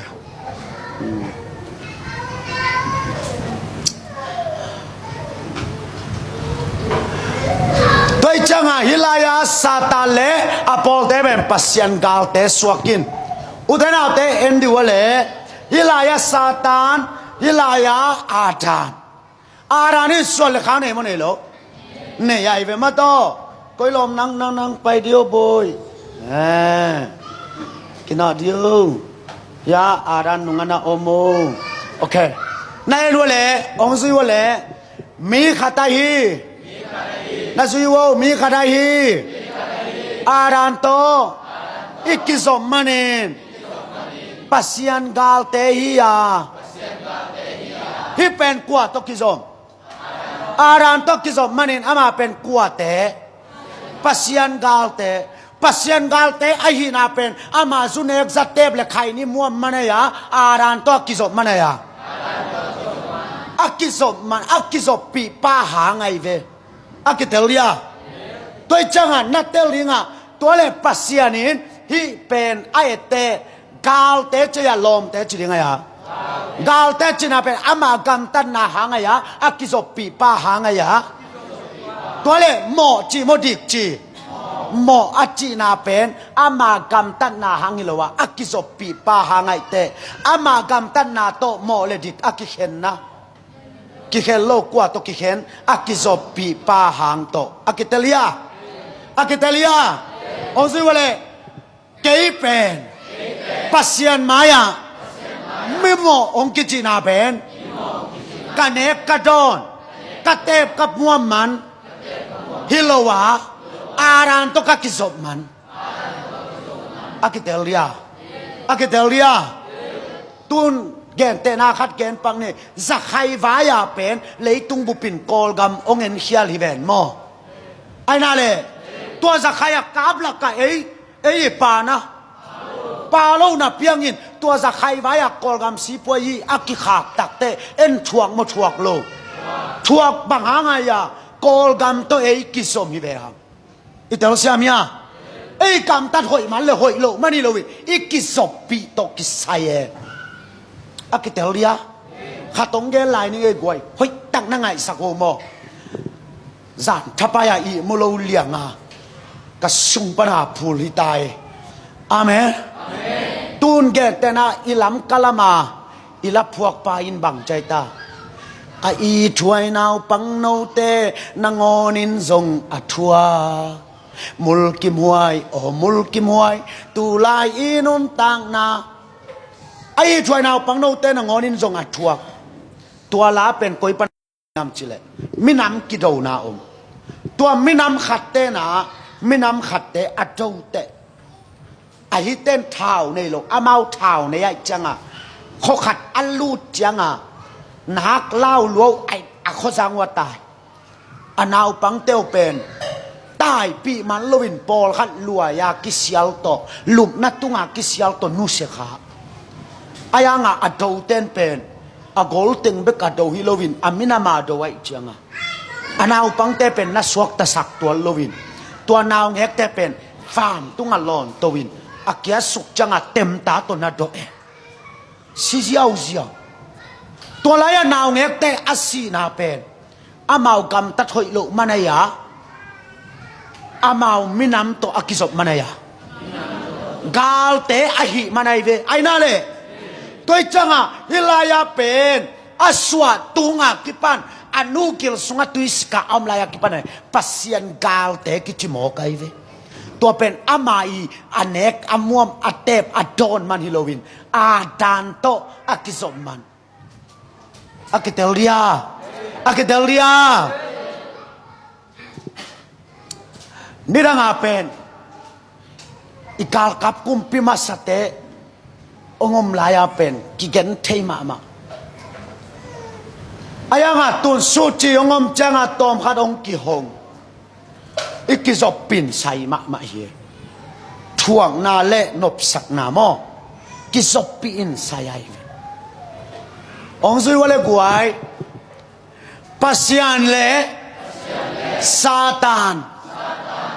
Tua hi ciangah hih lai-ah Satan le a pawlte pen Pasian galte suak in. Ute naute en dih uh a leh, hih lai-ah Satan, hih lai-ah Adam. Adam in suan le khak nei maw nei lo? Nei ahi ve mah tawh. Koi lawm nang nang nang pai dih aw bawi. Eh. Kinah dih aw. Ya Adam nungah na om aw. Ok. Na en uh a leh, hong zui uh a leh. Mi khat ahi. Na zui uh aw, mi khat ahi. Adam tawh i kizop manin Pasian galte hi a. Hih pen kua tawh kizom? Adam tawh kizop manin ama pen kuate? Pasian galte. Pasian galte ahihna pen ama zu nek za tep le khaini muam man ahi a, Adam tawh a kizop man ahi a. A kizop man, a kizoppih pa hang ahi ve. A kitel dia. Tua hi ciangah na tel dingah, tua le Pasian in hih pen a etteh galte ci a, lawmte ci ding ahi a. Galte cihna pen ama gamtatna hang ahi a, a kizoppih pa hang ahi a. Tua le mawh cih maw dik cih? Mawh a cihna pen ama gamtatna hang hi lo a, a kizoppih pa hang ahi teh. Ama gamtatna tawh mawh le dik a kikhenna. Kikhen lo, kua tawh kikhen? A kizoppih pa hang tawh. A kitel dia. A kitel dia. Hong zui uh a leh. Kei pen Pasian mai-ah mimawh hong kicihna pen ka nek ka dawn, ka tep ka muam man hi lo a, Adam tawh ka kizop man. A kitel dia. A kitel dia. Tun gentehna khat gen pak ni. Zakhai vai-ah pen leitung bupin Kawlgam hong enkhial hi ven maw? Ahi na le, tua Zakhai a kap lakah ei, ei i pana, pa lo na piangin tua Zakhai vai-ah Kawlgam sipuai i a kikhak takteh en thuak maw thuak lo? Thuak. Bang hang ahi a? Kawlgam tawh ei kizom hi ve hang. I telsiam hia? Ei gamtat hoih man le hoih loh man hi lo hi, i kizoppih tawh kisai e. A kitel dia. Khat hong gen lai ning ei guai, hoih tak na ngaihsak uh maw? Zan thapai-a ihmu lo lianga ka sung pana phul hi ta e. Amen. Tun gentehna i lam ka lama i laphuakpa in bang ci ta? A ithuai naupang note nangawnin zong a thuak. Mulkimhuai aw mulkimhuai, tulai i nuntakna. A ithuai naupang note nangawnin zong a thuak. Tua la pen koi pan nam cileh minam kidona om. Tua minam khatte na, minam khatte a dote. Ahi ten thau nei lo, amau thau nei aih cianga, khua khat a lut cianga, nak lau luau aih a khuazang ua tai. A naupangte uh pen taipih man loin pawlkhat luai-a kisial tawh, lupna tunga kisial tawh nusia kha. A yanga a doten pen a golteng bek a do hi loin a minama do aih cianga, a naupangte pen na suaktasak tuan loin, tua naungekte pen fam tunga lawntoin a kiasuk cianga temta tawh na do e. Si ziauziau. Tua lai-a naungekte a sihna pen amau gamtat hoih loh man ahi a, amau minam tawh a kizop man ahi a, galte ahih man ahi ve. Aina le, tua hi cianga hih lai-a pen a suah tunga kipan, a nu gil sunga tuisika a om lai-a kipan ahi, Pasian galte kici mawk ahi ve. Tua pen ama i a nek a muam a tep a dawn man hi loin, a dan tawh a kizop man. A kitel dia. A kitel dia. Nidanga pen i galkap kumpi masate hong om lai-a pen kigen thei mahmah. A yanga tun suci hong om cianga tawmkhat hong kihong. I kizoppih in sai mahmah hi. Thuakna le nopsakna maw, kizoppih in sai ahi ve. Hong zui ua le guai, Pasian le Satan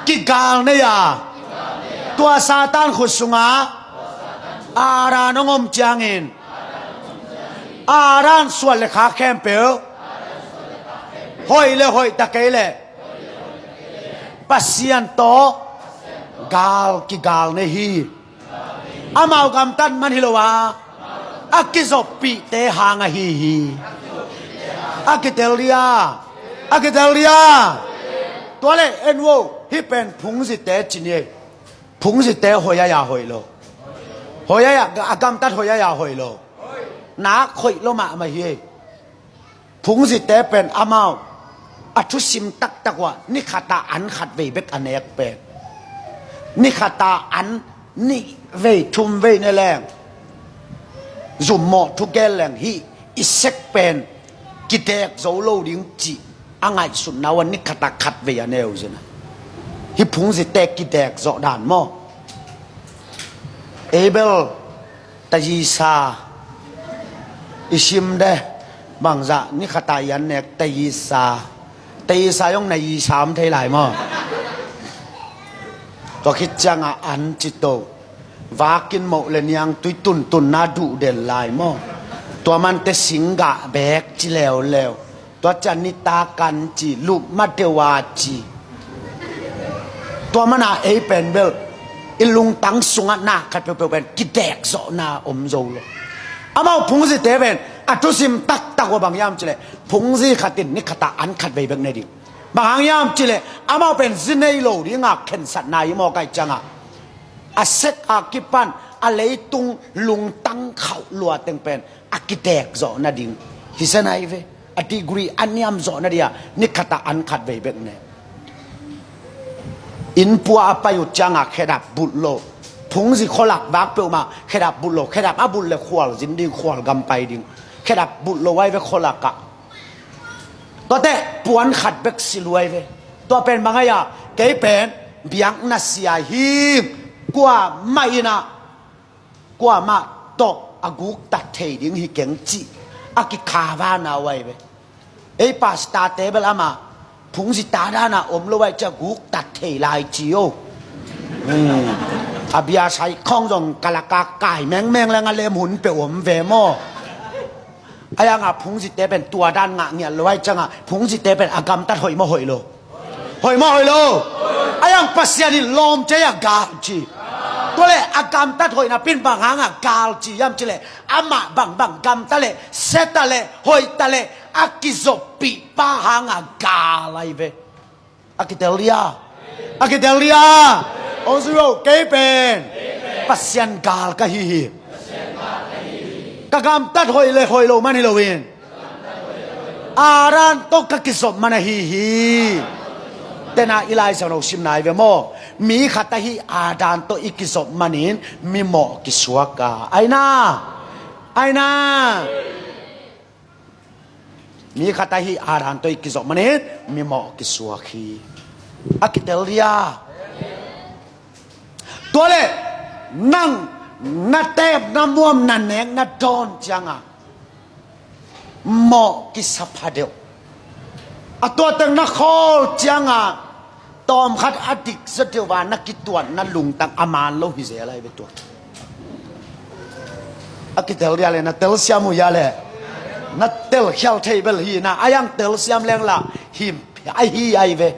kigal nei a, tua Satan khut sunga Adam hong om ciangin, Adam suan le khak khempeuh, hoih le hoih ta kei le Pasian tawh gal kigal nei hi. Amau gamtat man hi lo a, a kizoppihte hang ahi hi. A kitel dia, a kitel dia. Tua le en vo, hih pen phungzite ci ni ei. Phungzite hoih a ya hoih lo. Hoih a ya, a gamtat hoih a ya hoih lo. Nak hoih lo mahmah hi ei. Phungzite pen amau a thusim taktak uh ah ni khat a an khat vei bek a nek pen, ni khat a an nih vei thum vei ne leng, zummawh thu gen leng hih i sek pen kidek zo lo ding cih a ngaihsutna uh ah ni khat a khat vei a neu zina. Hih phungzite kidek zawh dan maw? Abel, tayisa i sim de, bangzah ni khat a i an nek tayisa. Tayisa zong na isa om thei lai maw? Tua khit ciangah an ci to. Vakin moh le niangtui tuntunna duh den lai maw? Tua mante singgah bek ci leuleu. Tua ciang nitak an ci, lup ma deuh a ci. Tua mana ei pen bel i lungtang sungah na khat peuhpeuh pen kidek zawhna om zo lo. Amau phungzite pen a thusim taktak uh ah bang hiam cileh, phungzi khat in ni khat a an khat vei bek ne ding. Bang hang hiam cileh amau pen zi nei lo dinga khensatna hi maw, kai ciangah a sek a kipan a leitung lungtang khauh lua teng pen a kidek zawh nading hi sena hi ve. A degree a niam zawh nadia ni khat a an khat vei bek ne. Innpua a pai uh cianga khedap bulh lo. Phungzi khualak vak peuhmah khedap bulh lo. Khedap a bulh le khual zin ding, khual gam pai ding. Khedap bulh lo ai ve khualakah. Tuate puan khat bek si luai ve. Tua pen bang ai a, kei pen biakna sia hi. Kuamah inah, kuamah tawh a guktat thei ding hi keng cih a kikhavana uai ve. Ei pastor te bel amah phungzi tadana om lo ai cia guktat thei lai ci o. Hmm. A bia sai khawng zong kalaka kai mengmeng leng a lem hun peuh om ve maw? Ayanga phungzite pen tua dan ngah ngiat lo ai cianga phungzite pen a gamtat hoih maw hoih lo? Hoih maw hoih lo? Ayang Pasian in lawm cia a gal ci. Tuale a gamtat hoih napin bang hanga gal ci yam cileh amah bangbang gamta leh seta leh hoihta leh a kizoppih pa hanga gal ai ve. A kitel dia. A kitel dia. Ong zui o, kei pen Pasian gal ka hi hi. Ka gamtat hoih le hoih lo man hi loin Adam tawh ka kizop man ahi hi. Tena i Lai Siangtho simna ai ve maw? Mi khat ahi Adam tawh i kizop manin mimawh kisuak a. Aina. Aina. Mi khat ahi Adam tawh i kizop manin mimawh kisuak hi. A kitel dia. Tuale nang na tep na muam na nek na dawn cianga mawh kisa pha deuh. A tuateng na khawl cianga tawmkhat a dik zaw deuh a na kituatna lungtang a man lo hi zel ai ve tua. A kitel dia le na telsiam uh hia le na telkhial thei bel hi na, ayang telsiam leng la him ahi ai ve.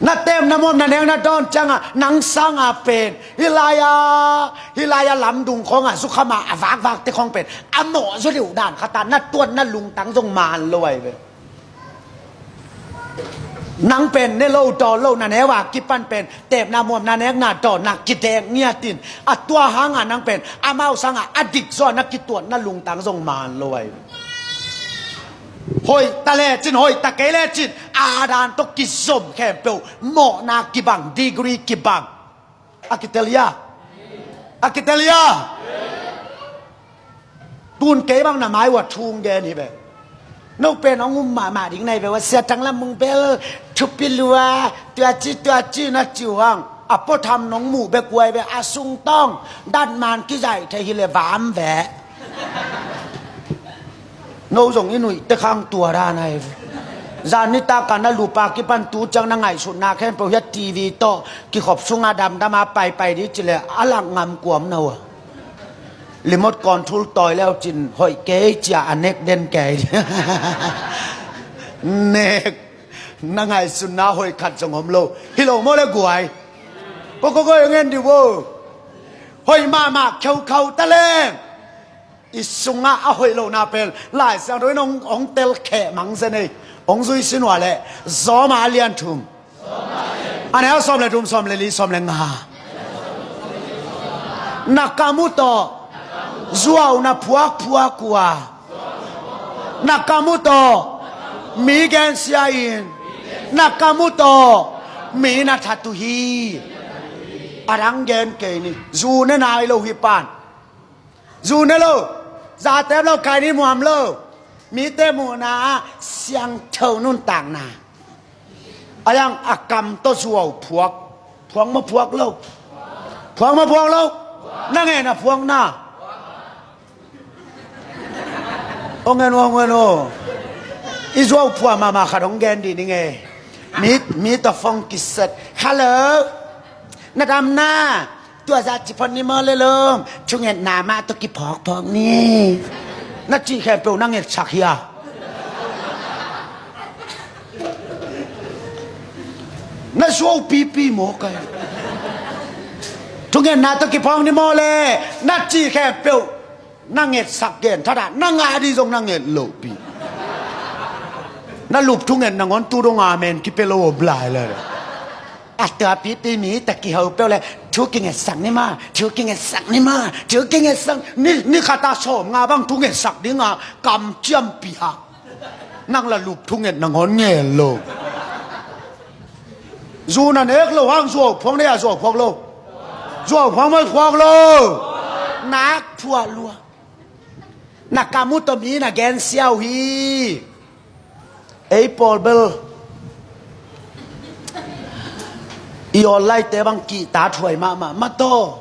Na tem na muam na nek na dawn cianga nang sanga pen hih laia, hih laia lamdung khawnga zukhama a vakvakte khawng pen a mawh zaw deuh dan khata na tuatna lungtang zong man lo ai ve. Nang pen ne lo dawn lo na neu a kipan pen tepna muamna nekna dawnna kidek ngiatin a tua hanga nang pen amau sanga a dik zaw na kituatna lungtang zong man lo ai. Hoih ta lecin hoih ta kei lecin a dan tawh kizom khempeuh mawhna kibang degree kibang. A kitel hia? A kitel hia? Tun kei bang na mai uh a thu ong gen hi ve. No pen ong um mahmah ding nai ve ua sia tang lam mung bel thupi lua tua ci tua ci na ci uh hang a pua tham nong muh bek uai ve a sung tawng dat man kizaih thei hi le vam ve. No zong i nuih te khang tua dan ai ve. Zan nitak a na lupa kipan tu ciang na ngaihsutna khempeuh hia T V tawh kikhop sunga damdama paipai dih cileh a lak ngam kuam na ua. Remote control tawi leu cin hoih kei cia a nek den kei. Nek. Na ngaihsutna hoih khat zong om lo. Hi lo maw le guai? Ko ko ko ngen di vo. Hoih mahmah kheukhau ta leng, i sungah a hoih lohna pen Lai Siangtho in hong, hong telkheh mang zen ei. Hong zui sin ua leh Zawma a lian thum, a neu sawm le thum, sawm le li, sawm le nga. Na kam uh tawh zuau na phuakphuak uh a, na kam uh tawh mi gensia in, na kam uh tawh mi na that uh hi. A dang gen kei ni. Zu ne nai lo hi pan. Zu ne lo, zatep lo, kai ni muam lo. Mite muhna ah siangtho nuntakna. A yang a kam tawh zuau phuak. Phuak maw phuak lo? Phuak maw phuak lo? Na ngen a phuakna. Ong en, ong en, ong. I zuau phuak mahmah khat hong gen dih ning e. Mi, mi tawh phone kiset. Hello. Na dam na. Tua zah ci phot ni maw le lom. Thungetna mah tawh kiphawkphawk ni. Na cih khempeuh na ngetsak hi a. Na zuau pipi maw kai. Thungetna tawh kiphawk ni maw le. Na cih khempeuh na ngetsak gen thadah, na ngah dih zong na nget lohpi. Na lup thungetna ngawn tu dong amen kipia lo om lai le. A tua pipi mi tawh kiho peuh le, thu kingetsak ni maw, thu kingetsak ni maw, thu kingetsak ni, ni khat a sawm nga bang thungetsak ding a kamciampi hak. Nang la lup thungetna ngawn ngen lo. Zu na nek lo hang zuau phuak nei a, zuau phuak lo? Zuau phuak maw phuak lo? Nak phuah lua. Na kam uh tawh mi na gensia uh hi. Ei pawl bel i online te bang kihta thuai mahmah mah tawh.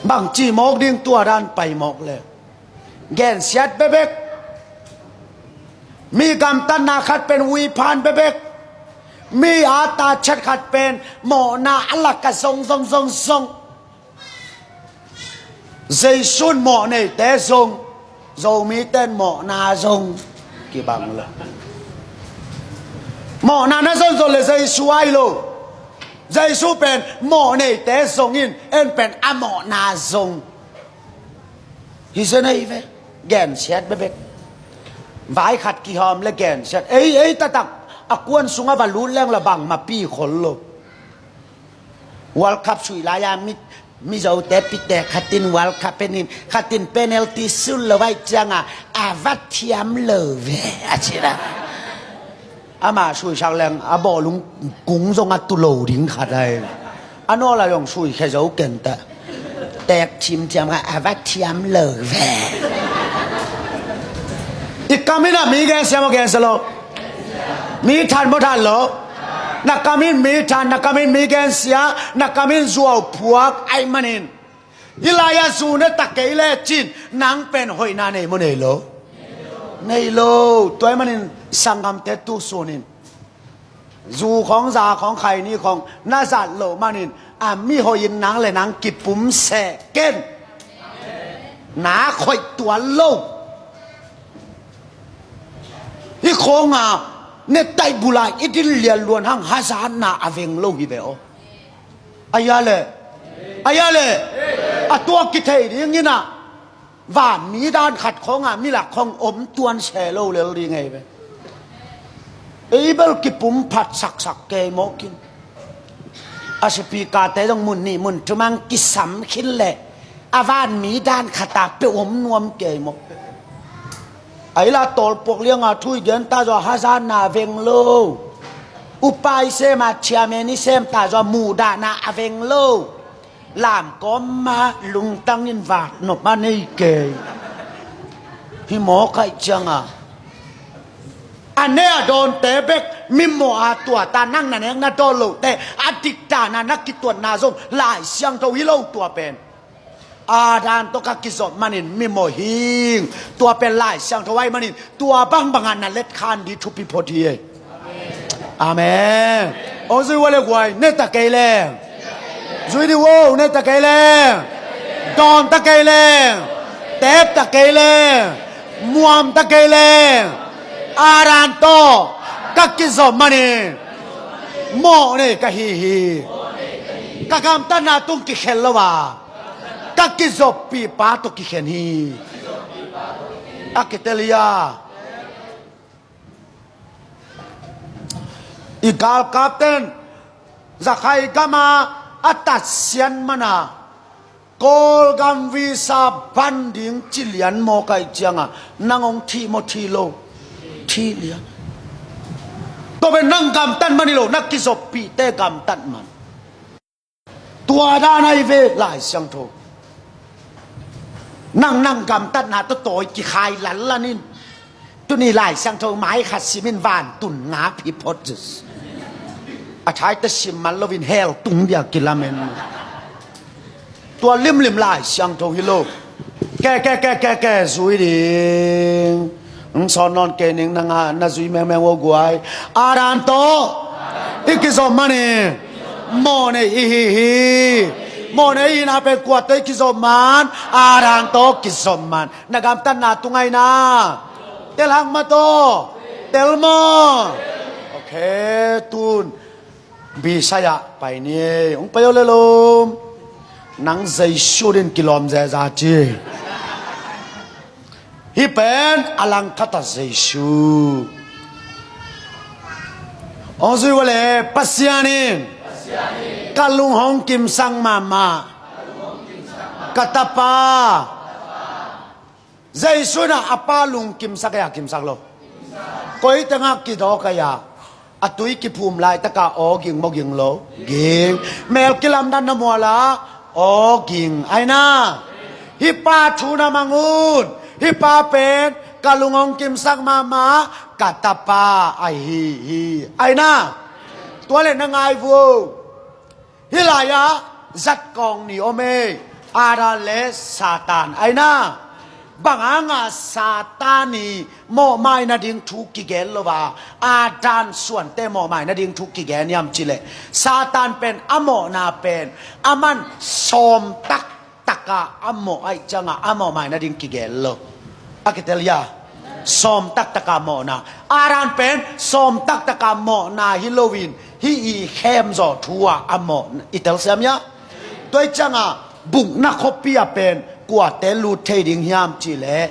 Bangci mawk ding tua dan pai mawk le. Gensiat bekbek. Mi gamtatna khat pen uiphan bekbek. Mi a ta chet khat pen mawhna a lak a zong zong zong zong. Jesu in mawh neite zong, Zomite in mawhna zong kibang lo. Mawhna na zonzon le Jesu ai lo. Jesu pen mawh neite zong in, en pen a mawhna zong. Hi zen ei ve, gensiat bekbek. Vai khat kihawm le gensiat. Ei, ei taktak a kuan sungah va lut leng la bangmah pi khol lo. World Cup suih lai-a mi, Mizote pitek khatin World Cup penin, khatin penalty sun lo vai cianga a va thiam lo ve a ci la. Ama suihsak leng a bawlung kung zong a tu lo ding khat ai. A nawl a zong suihkhia zo kenta. Tek thimthiam kha a va thiam lo ve. I kam in a mi gensia maw gensia lo? Mi than maw than lo? Na kam in mi than, na kam in mi gensia, na kam in zuau phuak ai manin. Hih lai-ah zu ne ta kei lecin nang pen hoihna nei maw nei lo? Nei lo. Tua ahih manin sanggamte tu sunin zu khawng za khawng khaini khawng na zat loh manin a mi hoihin nang le nang kipum seh ken. Na khoih tuan lo. Hih khawnga ne taih bula i din lianluan hang hazatna a veng lo hi ve aw. Aia le, aia le, a tuak kithei dingin ah vanmi dan khat khawngah milak khawng om tuan se lo lel ding ei ve. Ei bel kipum phat saksak kei mawkin a sipikate zong mun nih mun thum ang kisam khin leh a vanmi dan khata peuh om nuam kei maw? Ahi la tawlpuak lianga thu i gen ta zaw hazatna a veng lo. Upa i sem a chairman i sem ta zaw muhdahna a veng lo. Lamkawm ma lungtang in vat nop a nei kei. Hi mawk aih cianga a ne a dawnte bek mimawh a tua ta nang na nek na dawn lote a dikdana na kituatna zong Lai Siangtho hi lo tua pen. Adam tawh ka kizop manin mimawh hing. Tua pen Lai Siangtho ahih manin tua bangbangah na letkhan ding thupi phot hi ei. Amen. Hong zui ua le guai, ne ta kei leng. Zui dih ua, ne ta kei leng. Dawn ta kei leng. Tep ta kei leng. Muam ta kei leng. Adam tawh Ka kizop manin mawh nei ka hi hi. Ka gamtatna tung kikhel lo a, ka kizoppih pa tawh kikhen hi. A kitel hi a. I galkapten Zakhai gama a tatsiat mana Kawlgam visa ban ding ci lian maw, kaih cianga nang hong thih maw, thih lo? Thih lian. Tua pen nang gamtat man hi lo, na kizoppihte gamtat man. Tua dan ahi ve Lai Siangtho. Nang, nang gamtatna tawh tawi kikhai lanlan in. Tuni Lai Siangtho mai khat simin vantun ngap hi phot zus. A thaite sim man loin hell tung dia kilamen. Tua limlim Lai Siangtho hi lo. Ke, ke, ke, ke, ke, zui ding. Hong sawn nawn kei ning, na nga, na zui mengmeng o guai. Adam tawh i kizop manin mawh nei i hi hi. Mawh nei i hihna pen kua tawh i kizop man? Adam tawh kizop man. Na gamtatna tung ahi na. Tel hang maw tawh? Tel maw? Ok, tun. Bisaya pai ni, hong pai o le lom. Nang Jesu din kilawm zeza ci. Hih pen a langkhata Jesu. Hong zui vua le Pasian in ka lung hong kimsak mahmah. Ka tapa. Jesu in a Pa lungkimsak ei a kimsak lo? Koi tengah kidawk ei a? A tui kiphum laitaka aw ging maw, ging lo? Ging. Mel kilamdan na mual a? Aw ging. Ahi na. Hih Pa thu na mang un. Hih Pa pen ka lung hong kimsak mahmah ka tapa ahi hi. Ahi na. Tua le na ngai vua. Hih lai-ah zat kawng ni om ei. Adam le Satan ahi na. Bang hanga Satan i mawhmai nading thu kigen lo a, Adam suante mawhmai nading thu kigen hiam cih leh, Satan pen a mawhna pen a man sawm taktak a a mawh ahih cianga a mawhmai nading kigen lo. A kitel hia? Sawm taktaka mawhna. Adam pen sawm taktaka mawhna hi loin hih i khemzawh thu-ah a mawh i telsiam hia? Tua ahih cianga bukna khuapi-ah pen kuate lut thei ding hiam cih leh,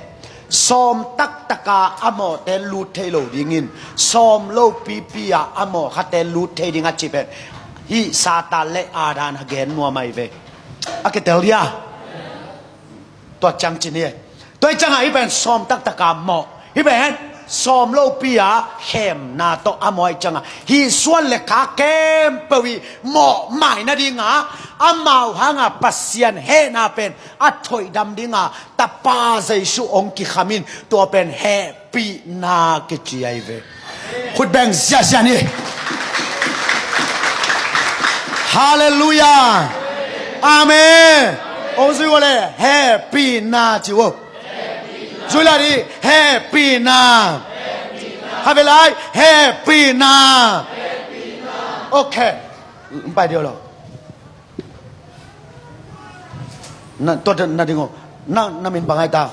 sawm taktaka a mawhte lut thei lo dingin sawm lopipi-ah a mawh khate lut thei ding a cih pen hih Satan le Adam a gen nuam ahi ve. A kitel hia? Tua ciang ci ni. Tua ahih cianga hih pen sawm taktaka mawh, hih pen sawm lopi-a khemna tawh a mawh ahih cianga hih suan le kha khempeuh i mawhmai nadinga amau hanga Pasian hehna pen a thoihdam dinga Tapa Jesu hong kikhamin, tua pen heh pihna kici ahi ve. Khut beng ziahziah ni. Halleluiah. Amen. Hong zui vua le hehpihna ci vua. Zui lai dih, hehpihna. Kha ve lai, hehpihna. Ok. Pai dih lo. Na, tua na ding o. Na, na min bang ai ta.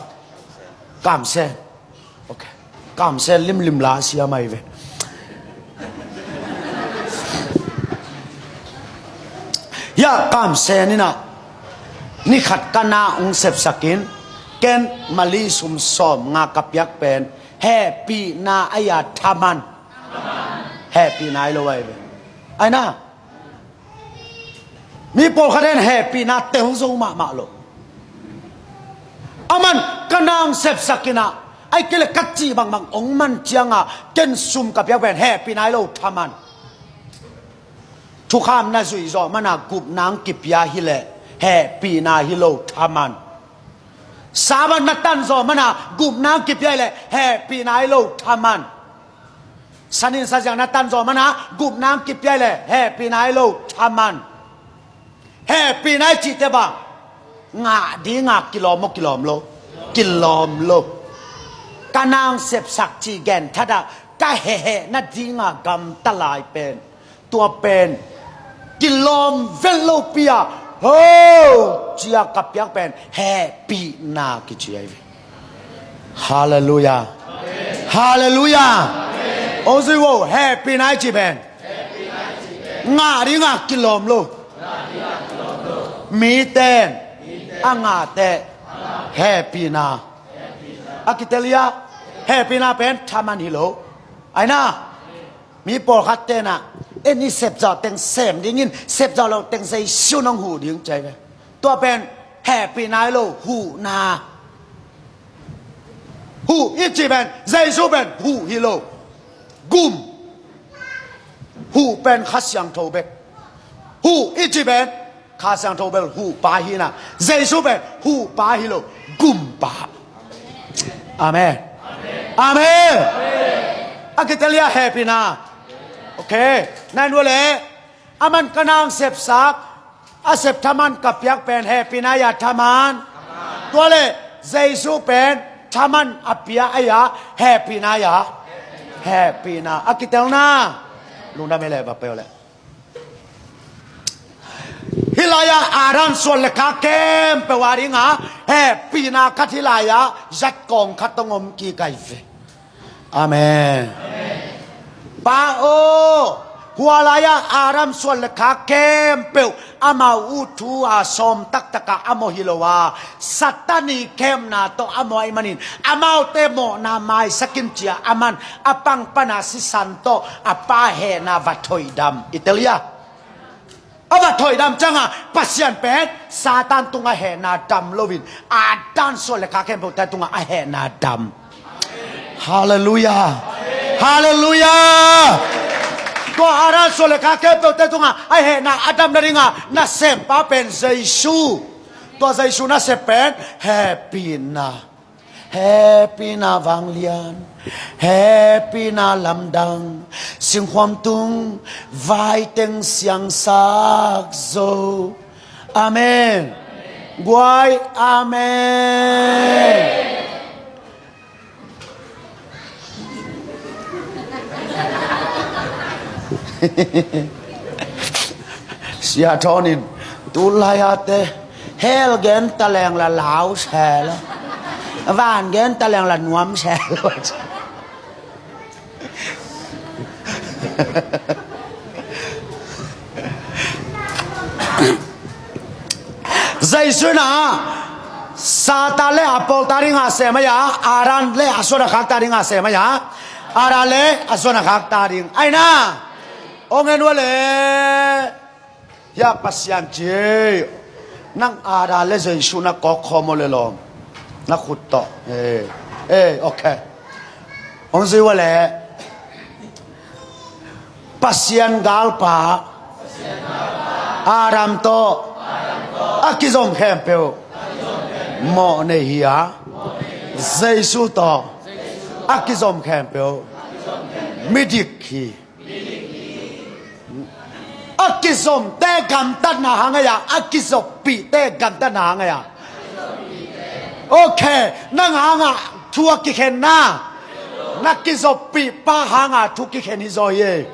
Kamsen. Ok. Kamsen limlim la siam ahi ve. Hia Kamsen in a, ni khat ka na hong sepsakin, ken mali sum sawmnga ka piak pen hehpihna ahi a thaman. Hehpihna ahi lo ahi ve. Ahi na. Mi pawlkhat in hehpihna tel zo mahmah lo. A man ka na hong sepsakin a, ahih kei leh ka cih bangbang hong man cianga ken sum ka piak pen hehpihna hi lo thaman. Thukham na zuih zawh mana gupna hong kipia hi leh hehpihna hi lo thaman. Sabbath na tan zawh mana gupna hong kipia hi leh hehpihna hi lo thaman. Sanin saziang na tan zawh mana gupna hong kipia hi leh hehpihna hi lo thaman. Hehpihna i cihte bang ngah dinga kilawm maw, kilawm lo? Kilawm lo. Ka na hong sepsak cih genthat ah ka hehhehna dinga gamta lai pen, tua pen kilawm vet lopi-a ho cia ka piak pen hehpihna kici ahi ve. Halleluiah. Halleluiah. Ozui wo, hehpihna i cih pen ngah dingah kilawm lo. Miten a ngah teh hehpihna a kitel hi a, hehpihna pen thaman hi lo. Aina, mi pawlkhat tenah en i sepzawh teng sem dingin, sepzawh loh teng Jesu nong huh ding ci a hi ve. Tua pen hehpihna hi lo, huhna. Huh i cih pen, Jesu pen huh hi lo. Gum. Huh pen Kha Siangtho bek. Huh i cih pen Kha Siangtho bek huhpa hi na. Jesu pen huhpa hi lo, gumpa. Amen. Amen. A kitel hi a, hehpihna. Ok. Nai nu le. Aman ka nang sepsak, a sep thaman ka piak pen hehpihna hi a, thaman. Tua le Jesu pen thaman a pia a hi a, hehpihna hi a. Hehpihna a kitel na. Lungdam hi le, va peuh le. Hih lai-ah Adam suan le khak khempeuh a dingah hehpihna khat hih lai-ah zat kawng khat hong om kik hi ve. Amen. Pa aw, hua lai-ah Adam suan le khak khempeuh amau ut thu a sawm taktakah a mawh hi lo a, Satan i khemna tawh a mawh ahih manin, amaute mawhna maisak in ci a, aman a pang pana sisan tawh a Pa hehna va thoihdam. I tel hi a. A va thoihdam ciangah Pasian pen Satan tungah hehna dam loin, Adam suan le khak khempeuhte tungah a hehna dam. Halleluiah. Halleluiah. Tua Adam suan le khak khempeuhte tungah a hehna a dam nadingah nasempa pen Jesu. Tua Jesu nasep pen hehpihna. Hehpihna vanglian, hehpihna lamdang, singkhuam tung vai teng siangsak zo. Amen. Guai, amen. Sia Thawn in, tu lai-ate hell gen taleng la lau sel, van gen taleng la nuam sel. Jesu in ah Satan le a pawl ta dingah sem a hi a, Adam le a suan a khak ta dingah sem a hi a, Adam le a suan a khak ta ding. Aina, ong en ua le. Hia Pasian ci, nang Adam le Jesu na kawk khawm aw le lawm. Na khut tawh. Eh, eh, ok. Ong zui ua le. Pasian galpa Adam tawh a kizom khempeuh mawh nei hi a, Jesu tawh a kizom khempeuh midik hi. A kizomte gamtatna hang a hi a, a kizoppihte gamtatna hang a hi a. Ok, nang hangah thu a kikhen na, na kizoppih pa hangah thu kikhen hi zaw hi.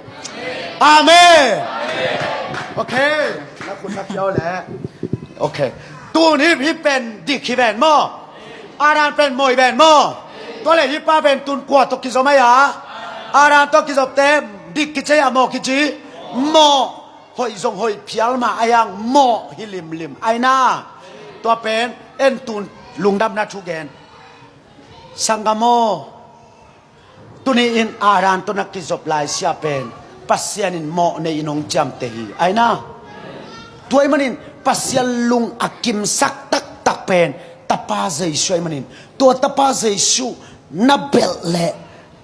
Amen. Ok. Na khut na khiau le. Ok. Tun hih, hih pen dik hi ven maw? Adam pen mawh hi ven maw? Tua le hih pa pen tun kua tawh kizom a hi a? Adam tawh kizopte dik kici a, mawh kici? Mawh. Hoih zong hoih phial mah a hi hang, mawh hi limlim. Aina, tua pen en tun lungdamna thu gen. Sanggam aw, tuni in Adam tawh na kizop lai sia pen Pasian in mawh nei in hong ciamteh hi. Aina, tua ahih manin Pasian lung a kimsak taktak pen Tapa Jesu ahih manin, tua Tapa Jesu na belh leh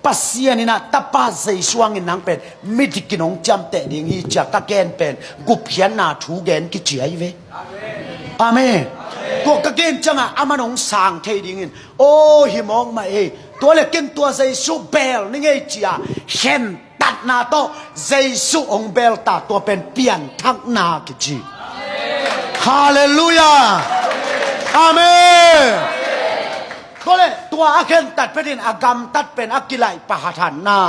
Pasian in ah Tapa Jesu hangin nang pen midik in hong ciamteh ding hi ci a ka gen pen gupkhiatna thu gen kici ahi ve. Amen. Tua ka gen ciangah aman hong sang thei dingin, aw, hi mawk mah ei. Tua le ken tua Jesu bel ning ei ci a khentatna tawh Jesu hong bel ta, tua pen pianthakna kici. Halleluiah. Amen. Tua le tua a khentat phetin a gamtat pen a kilaih pahathatna.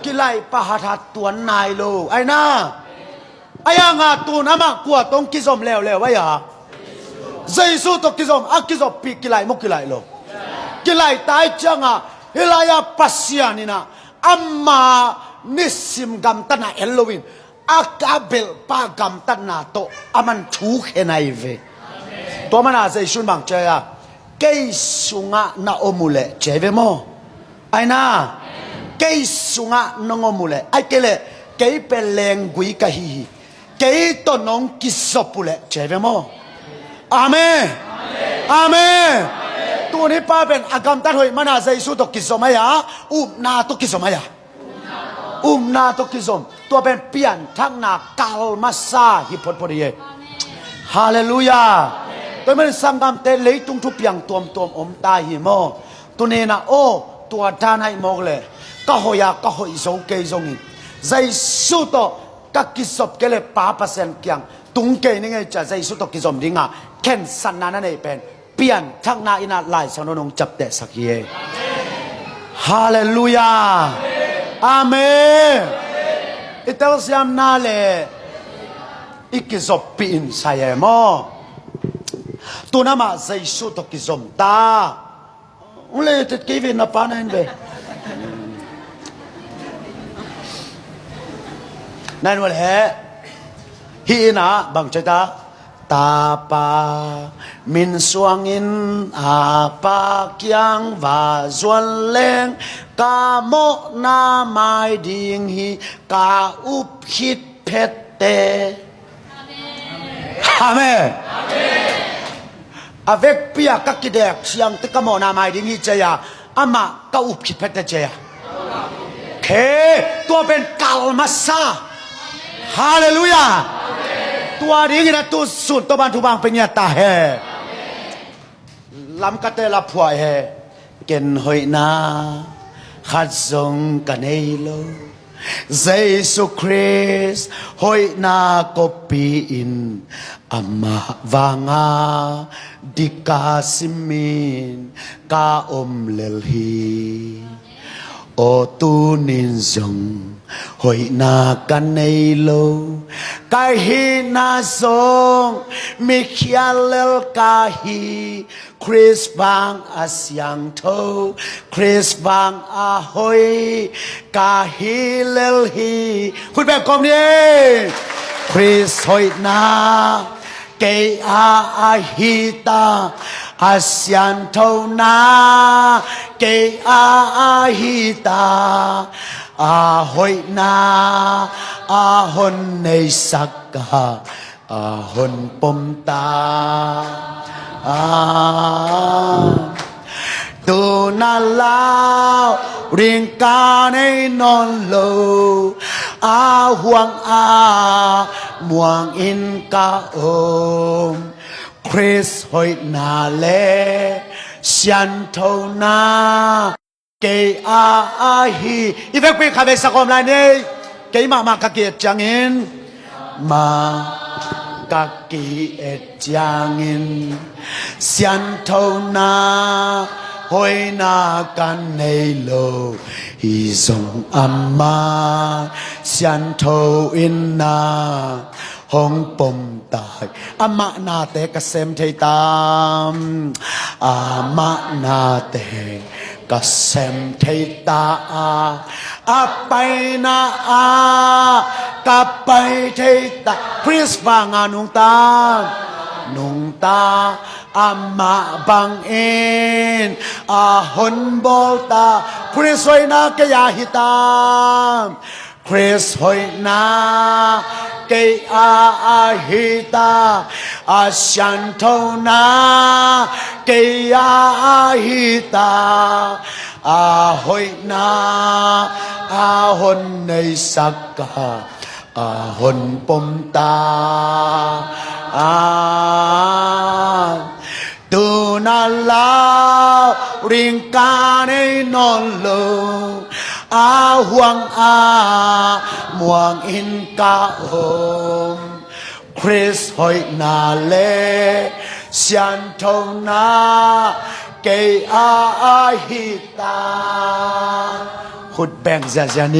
Kilaih pahathat tuan nai lo. Aina, a hi hanga tun amah kua tawh kizom leuleu a hi a? Jesu tawh kizom, a kizoppih kilaih maw kilaih lo? Kilaih ta ahih ciangah hih lai-ah Pasian in ah Ama nisim gamtatna en loin, a ka belhpa gamtatna tawh aman thu khen ahi ve. Tua mana Jesu'n bang ci a, kei sungah na om uh leh ci ahi ve maw? Aina, kei sungah nong om uh leh, ahih kei leh kei pen lenggui ka hi hi. Kei tawh nong kizop uh leh ci ahi ve maw? Amen. Amen. Tuni pa pen a gamtat hoih mana Jesu tawh kizom ahi a, upna tawh kizom ahi a. Upna tawh kizom. Tua pen pianthakna kal masa hi photphot hi e. Halleluiah. Tua ahih manin sanggamte leitung thupiang tuamtuam om ta hi maw? Tuni-in ah, aw, tua dan ahih mawk leh ka hoih a, ka hoih zo kei zongin Jesu tawh ka kizop kei leh Pa Pasian kiang tung kei ning ei ci a Jesu tawh kizom dinga khensatna na neih pen pianthakna in ah Lai Siangtho in hong ciaptehsak hi e. Halleluiah. Amen. I telsiamna leh i kizoppih in sai e maw? Tu-in amah Jesu tawh kizom ta. Hong leh tet kei ve, na pa na en ve. Na en uh leh hih in ah bang ci ta? Tapa min suangin a Pa kiang va zuan leng ka mawhna mai ding hi, ka up khit phette. Amen. A vekpi a ka kidek siangte ka mawhna mai ding hi ci a, amah ka up khit phette ci a. Khe, tua pen kal masa. Halleluiah. Tua dingin a tu sun Topa'n thupha hong pia ngiat ta hen. Lamkate la phuah hen. Ken hoihna khat zong ka nei lo. Jesu Khrist hoihna kopi in amah vanga dik ka simin ka om lel hi. Aw, tuni-in zong hoihna ka nei lo. Ka hihna zong mi khial lel ka hi. Khrist vang a siangtho, Khrist vang a hoih ka hi lel hi. Khut beng kawm ni. Khrist hoihna kei a ahi ta, a sianthona kei a ahi ta, a hoihna a hon neisak a, a hon pom ta. A, tu-in a lau ding ka nei nawn lo, a huang a muang in ka om. Khrist hoihna leh sianthona kei a ahi. I vekpi khat vei sa kawm lai ni. Kei mahmah ka ki-et ciangin, mah ka ki-et ciangin, sianthona hoihna ka nei lo. Hi zong amah siantho in na hong pom ta hi. Amah nate ka sem thei ta. Amah nate ka sem thei ta a, a paina ah ka pai thei ta. Khrist vanga nungta, nungta, amah bangin a hon bawl ta. Khrist hoihna kei a hi ta. Khrist hoihna kei a ahi ta, a sianthona kei a ahi ta, a hoihna a hon neisak a, a hon pom ta. A, tu-in a lau ding ka nei nawn lo, a huang a muang in ka om. Khrist hoihna leh sianthona kei a ahi ta. Khut beng ziazia ni.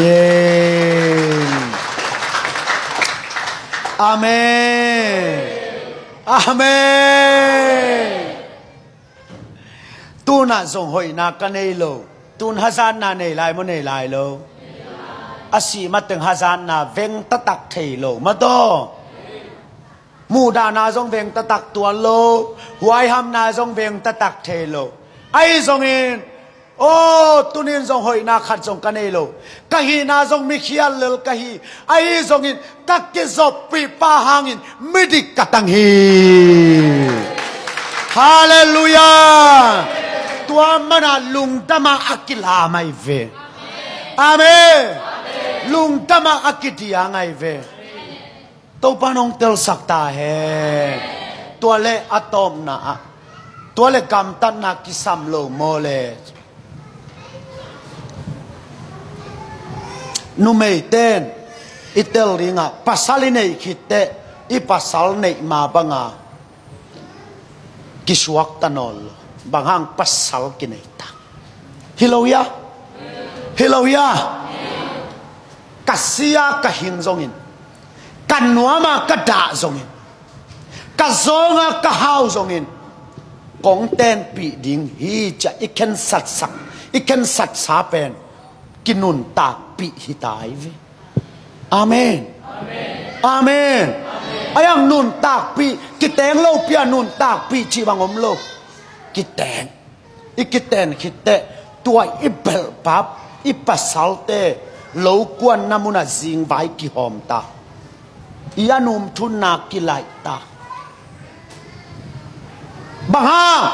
Amen. Amen. Tu-in ah zong hoihna ka nei lo. Tu-in hazatna nei lai maw, nei lai lo? A sih mateng hazatna veng taktak thei lo mataw. Muhdahna zong veng taktak tuan lo. Huaihamna zong veng taktak thei lo. Ahi zongin, aw, tunin zong hoihna khat zong ka nei lo. Ka hihna zong mikhial lel ka hi. Ahi zongin ka kizoppih pa hangin midik ka tang hi. Halleluiah. Tua manah lungdamah a kilam ahi ve. Amen. Lungdamah a kidiang ahi ve. Topa nong telsak ta hen. Tua le a tawpna ah, tua le gamtatna kisam lo maw le? Numeiten i tel dingah pasal i neih khitteh i pasal neih ma banga kisuakta nawn lo. Bang hang? Pasal kinei ta. Hi lo hia? Hi lo hia? Ka sia ka hing zongin, ka nuama ka dah zongin, ka zawnga ka hau zongin, kong tenpih ding hi ci-a i khensatsak, i khensatsa pen kinuntakpih hi ta hi ve. Amen. Amen. Ahi hang nuntakpih, kiteng lopi-a nuntakpih cih bang om lo. Kiteng. I kiten khitteh tua i belhpap i pasalte lokuanna munah zingvai kihawm ta. I a numthunna kilaih ta. Bang hang?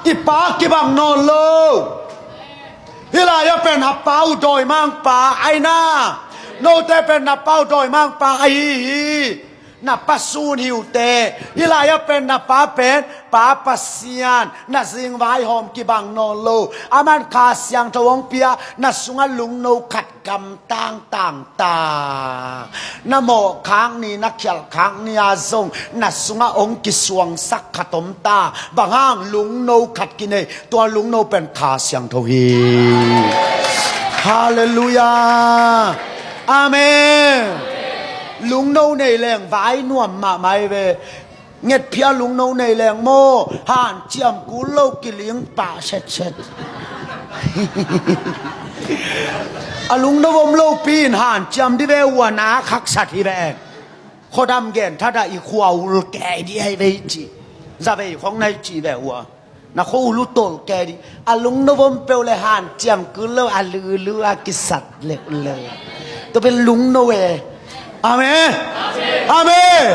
I pa kibang nawn lo. Hih lai-ah pen a pa uh dawimangpa ahi na. Note pen na pa uh dawimangpa ahi hi. Na pa sun hi uh teh. Hih lai-ah pen na pa pen Pa Pasian. Na zingvai hawm kibang nawn lo. Aman Kha Siangtho hong pia, na sungah lungno khat gamtang tang ta. Na mawhkhak ni, na khialhkhak ni-a zong na sungah hong kisuangsak khat om ta. Bang hang? Lungno khat kinei. Tua lungno pen Kha Siangtho hi. Halleluiah. Amen. Lungno nei leng vai nuam mahmah hi ve. Ngetphia lungno nei leng maw, hanciam kul lo, kiling pah setset. A lungno om lopi in hanciam dih ve uh a, na haksat hi ve. Khuadam gen thatah i khua ul kei dih ahi ve i ci. Zavei khong na i ci ve uh a, na khua ul uh tol kei dih. A lungno om peuh le hanciam kul lo, a lulu a kisat leuleu. Tua pen lungno e. Amen. Amen.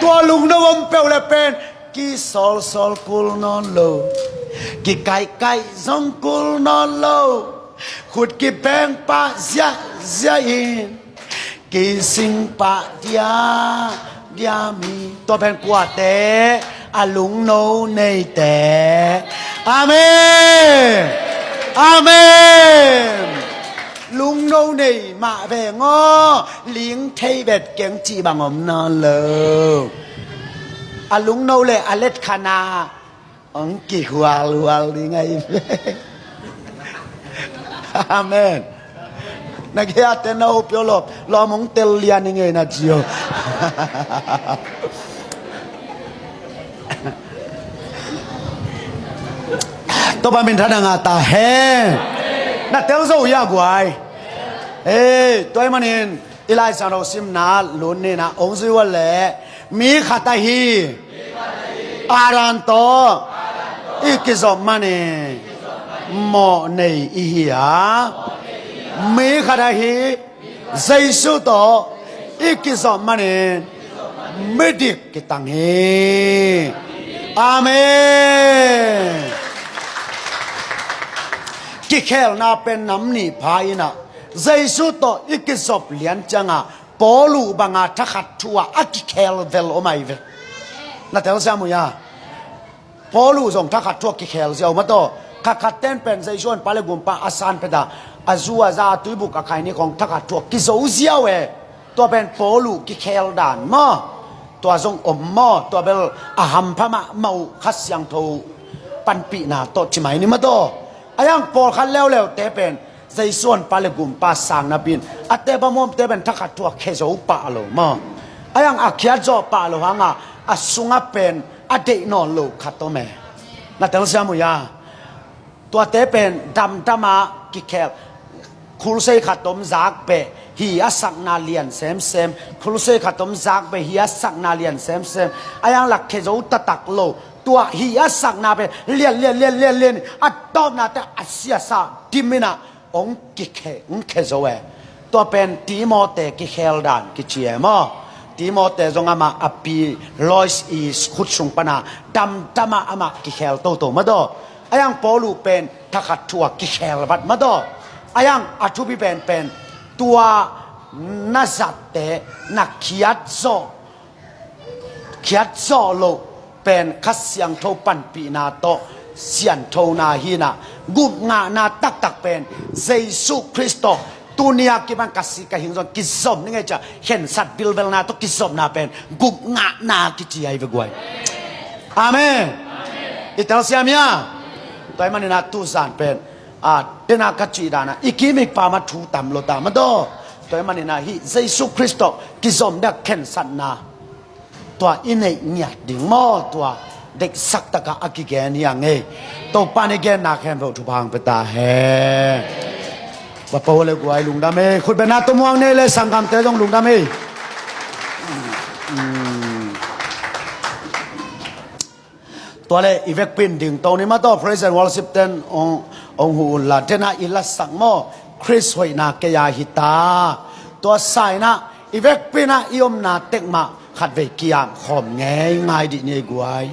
Tua lungno om peuh le pen kisawlsawl kul nawn lo, kikaihkaih zong kul nawn lo, khut kibeng pah ziahziah in, kising pah diahdiah mi. Tua pen kuate? A lungno neite. Amen. Amen. Lungno nei mah veng aw, ling thei vet keng cih bang om nawn lo. A lungno le a letkhana hong kihualhual ding ahi ve. Amen. Na kiate na upio lawm, lawm hong tel lian i ngei na cio. Topa minthanna ngah ta hen. Na tel zo hia guai? Ei, tua ahih manin i Lai Siangtho simna lut ni na, hong zui uh leh, mi khat ahi Adam tawh i kizop manin mawh nei i hi a, mi khat ahi Jesu tawh i kizop manin midik kitang hi. Amen. Kikhelna pen nam nih pha in ah, Jesu tawh i kizop lian ciangah Paul uh banga thakhat thu-ah a kikhel vel om ahi ve. Na telsiam uh hia? Paul uh zong thakhat thu-ah kikhel ziau mataw. Khatkhat ten pen Jesu honpa le gumpa a san phet a, a zu a za a tuibuk a khai ni khong thakhat thu-ah kizo ziau e. Tua pen Paul uh kikhel dan maw? Tua zong om maw? Tua bel a hampha mahmah uh, Kha Siangtho panpihna tawh ci mai ni mataw. A yang pawlkhat leuleute pen Jesu honpa le gumpa sang napi in, a tebam omte pen thakhat thu-ah khe zo pah lo maw? A yang a khiat zawh pah lo hangah a sungah pen a deih nawn lo khat om e. Na telsiam uh hia? Tuate pen damdamah kikhel, khulsei khat om zak peh, Hi a sakna lian semsem, khulse khat om zak ve, hi a sakna lian semsem. A yang lak khe zo taktak lo. Tua hi a sakna pen lian, lian, lian, lian, lian, a tawpna te a siasa dimin ah hong kikhe, hong khe zo e. Tua pen Timote kikhel dan kici e maw. Timote zong amah a pi Lois i khut sung pana damdam a amah kikhel toto mah daw. A yang Paulu pen thakhat thu a kikhel vat mah daw. A yang a thupi penpen tua na zatte na khiat zawh, khiat zawh loh pen Kha Siangtho panpihna tawh sianthona hi-in ah, gupngahna taktak pen Jesu Khrist tawh tuni a kipan ka si ka hing zong kizom ni ngei cia, khensat vilvelna tawh kizopna pen gupngahna kici ahi ve guai. Amen. I telsiam hia? Tua ahih manin ah tuzan pen a, tena ka cih dan ah i kim i pam ah thu tam lo ta mah daw. Tua ahih manin ah hih Jesu Khrist tawh kizom ding a khensatna tua i neih ngiat ding maw, tua deihsak tak a a kigen hi a ngei. Topa in i genna khempeuh thupha hong pia ta hen. Vapa le guai lungdam ei. Khutbetna tumuang nei le sanggamte zong lungdam ei. Tua le i vekpi in dingto ni mah tawh, praise and worship ten hong, hong huh unla, tena i lasak maw, Khrist hoihna kei a hi ta. Tua sa-in ah i vekpi in ah i omna tek mah khatvei kiam khawm ngeingai dih ni ei guai.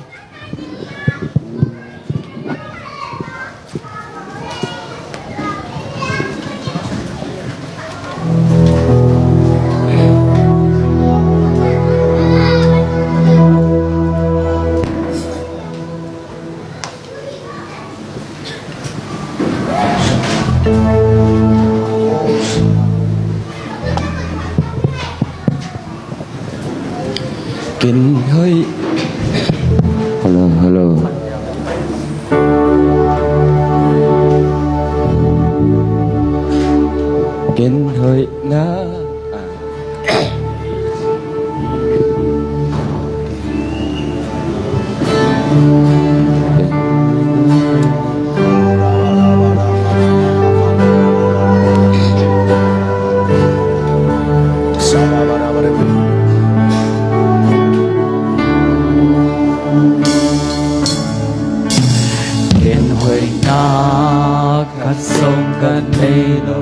Ken hoih. Hello, hello. Ken hoihna. Ken hoihna khat zong ka nei lo.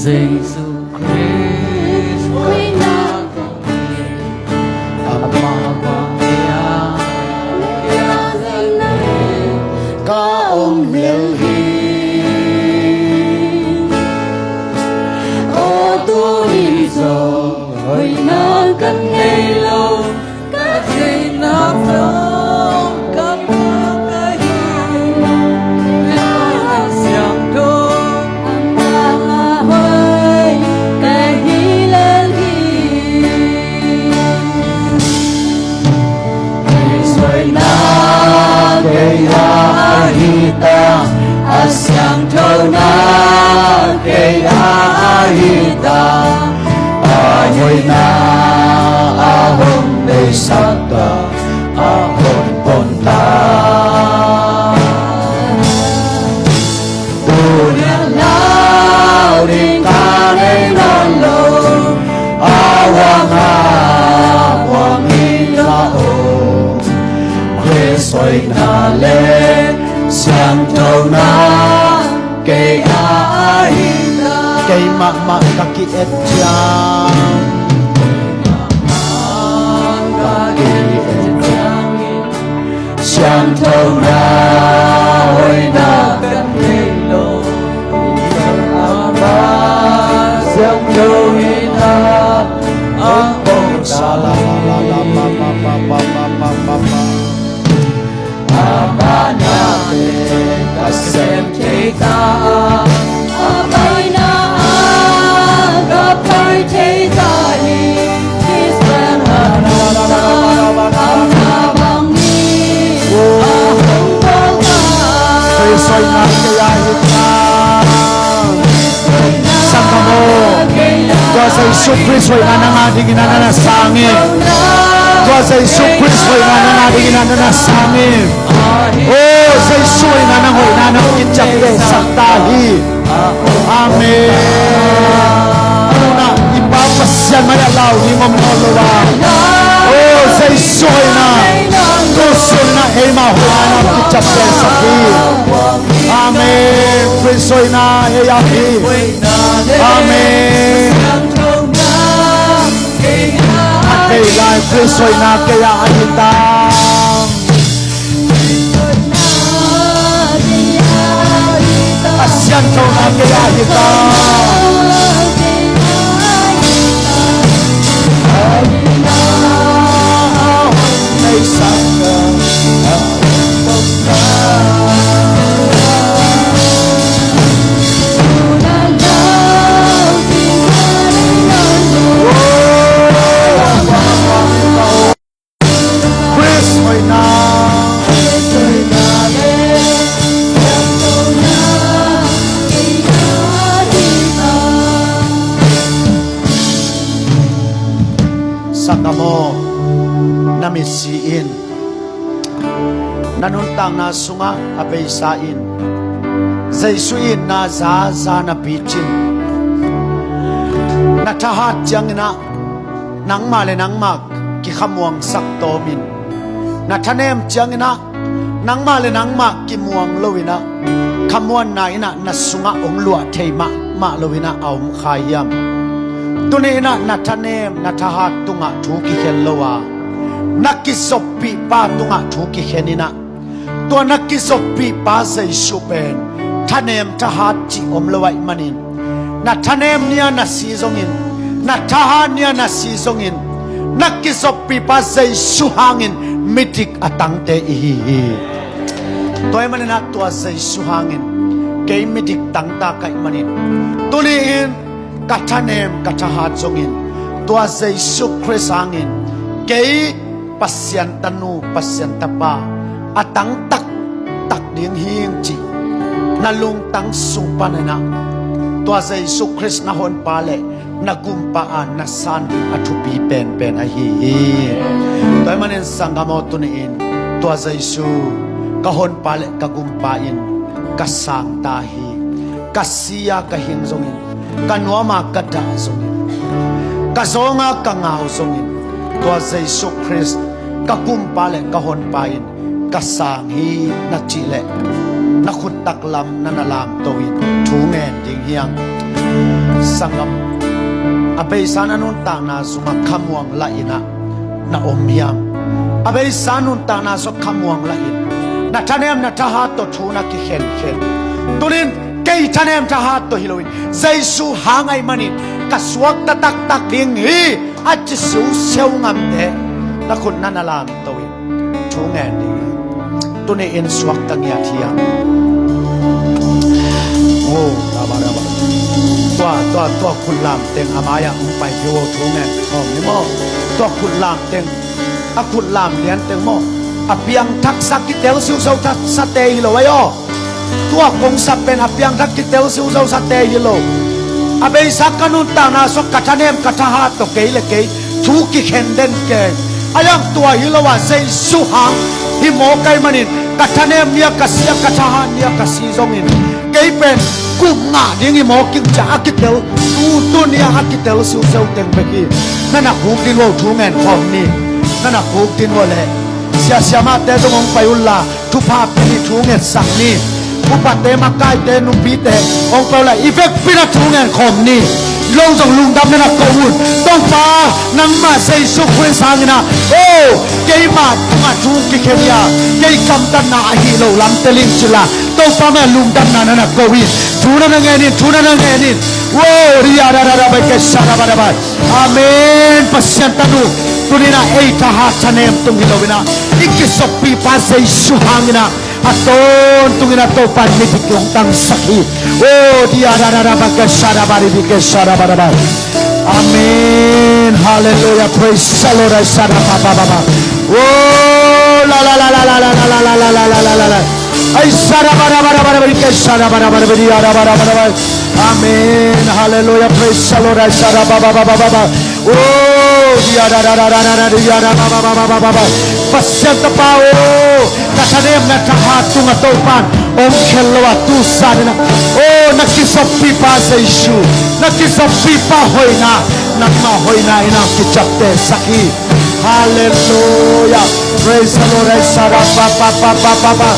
Jesu Khrist hoihna kong nei, amah bang hiam, hiam ka om lel hi. Aw, tu in zong hoihna ka nei lo. Ka theihnak zong ka pha ka hi. Siangtho amah hoih ka hi lel hi. Kei hoihna kei a hi ta, a siangthona kei a hi ta. A hoihna a hong beisak ta, a hong pom ta. Tuni a lau ding ka nei nawn lo, a huang a huang hi ta o. Khrist hoihna le siangthona kei a hi ta. Kei mahmah ka ki-et ciang, ka ki-et ciang, siangthona hoihna ka nei lo. Siangtho hi ta, ang pong sa la la la la pa pa pa pa pa pa pa pa. A bana te ka sem thei ta, a baina a ka pai thei ta hi. Israel a nasa a na bang hi. A hong bang a. Khrist hoihna kei a hi ta. Sanggam aw, tua Jesu Khrist hoihna nang a dingin a na na sang in. Tua Jesu Khrist hoihna nang a dingin a na na sang in. O Jesu hoihna nang hoihna nang in ciaptehsak ta hi. Amen. Mai a lau hi ngom nawn lo a. O Jesu hoihna, tu sun in ah eimah hoihna in ah kiciaptehsak hi. Amen. Khrist hoihna ei ah hi. Amen. A thei lai Khrist hoihna kei ah ahi ta. A siangthona kei ah hi ta. Khrist hoihna. Sanggam aw, na mitsi in, na nuntakna sungah a beisa in Jesu itna zaza na picin, na thahat ciangin ah nangmah le nangmah kikhamuangsak tawmin, na thanem ciangin ah nangmah le nangmah kimuang loin ah, khamuanna in ah na sungah hong luah thei mahmah loin ah a om kha hiam? Tuni in ah na thanem na thahat tungah thu kikhen lo a, na kizoppihpa tungah thu kikhen in ah, tua na kizoppihpa Jesu pen thanem thahat cih om lo ahih manin, na thanem ni-a na si zongin, na thahat ni-a na si zongin, na kizoppihpa Jesu hangin midik a tangte i hi hi. Tua ahih manin ah tua Jesu hangin kei midik tangtak ka hih manin, tuni-in ka thanem ka thahat zongin tua Jesu Khrist hangin kei Pasian tanu, Pasian tapa a tangtak tak ding hing cih na lungtang sung panin ah tua Jesu Khrist na honpa le na gumpa a na san ding a thupi penpen ahi hi. Tua ahih manin sanggam aw, tuni-in tua Jesu ka honpa le ka gumpa in ka sang ta hi. Ka si a ka hing zongin, ka nuam a ka dah zongin, ka zawng a ka ngau zongin, tua Jesu Khrist ka gumpa le ka honpa in ka sang hi na cih leh na khut taklam na na lamto in thu ngen ding hiam? Sanggam, a beisa na nuntakna sungah khamuang lah in ah na om hiam? A beisa nuntakna sungah khamuang lah in na thanem na thahat tawh thu na kikhenkhen. Tuni-in kei thanem thahat tawh hi loin Jesu hang ahih manin ka suakta taktak ding hi a ci siusiau ngamte na khut na na lamto in thu ngen ding hi. Tuni-in suakta ngiat hiam? Wow, tua, tua, tua khut lam teng a mai-ah hong pai hi, wow, thu ngen khawm ni maw? Tua khut lam teng, a khut lam lian teng maw, a piangthaksa kitel siusiau sate hi lo ai aw. Tua kong sa pen a piangthak kitel siusiau sate hi lo. A beisa ka nuntakna sungah ka thanem ka thahat tawh kei le kei thu kikhen den keng. A yang tua hi lo a, Jesu hang hi mawk ahih manin ka thanem ni-a ka si a, ka thahat ni-a ka si zongin kei pen kum nga ding hi mawk ing ci-a a kitel, tu, tuni-a a kitel siusiau teng bek hi. Na na khuk din wow, thu ngen khawm ni. Na na khuk din wow leh, sia siamahte zong hong pai unla, thupha pia ni, thu ngetsak ni. Upate, makaite, nupite hong pai unla, i vekpi-in ah thu ngen khawm ni. Lo zong lungdamna na ko un. Topa, nangmah Jesu Khrist hangin ah, oh, keimah tungah thu kikhen hi a, kei gamtatna ahi lo lam tel ing ci-in la, Topa mai-ah lungdamna na na ko in. Thu na na ngen in, thu na na ngen in. Wow, ria da da da bai ke sa da ba da bai. Amen. Pasian tanu, tuni-in ah ei thahat thanem tung hi lo-in ah, i kizoppihpa Jesu hangin ah a tawntungin ah Topa in midik hong tangsak hi. Oh, dia da da da ba ke sa da ba di bi ke sa da ba da ba. Amen. Hallelujah. Praise the Lord. Ai sa da ba ba ba ba. Oh, la la la la la la. Ai sa da ba da ba da ba da ba di ke sa da ba da ba da ba, dia da ba da ba da ba. Amen. Hallelujah. Praise the Lord. Ai sa da ba ba ba ba ba ba. Oh, dia da da da da da da, dia da ba ba ba ba ba ba ba. Pasian Tapa, oh, ka thanemna thahat tungah Topa'n hong khel lo a, tu zanin ah, oh, na kizoppihpa Jesu, na kizoppihpa hoihna, nangmah hoihna in ah kiciaptehsak hi. Halleluiah. Praise the Lord. Ai, sa, ra, pa, pa, pa, pa, pa, pa.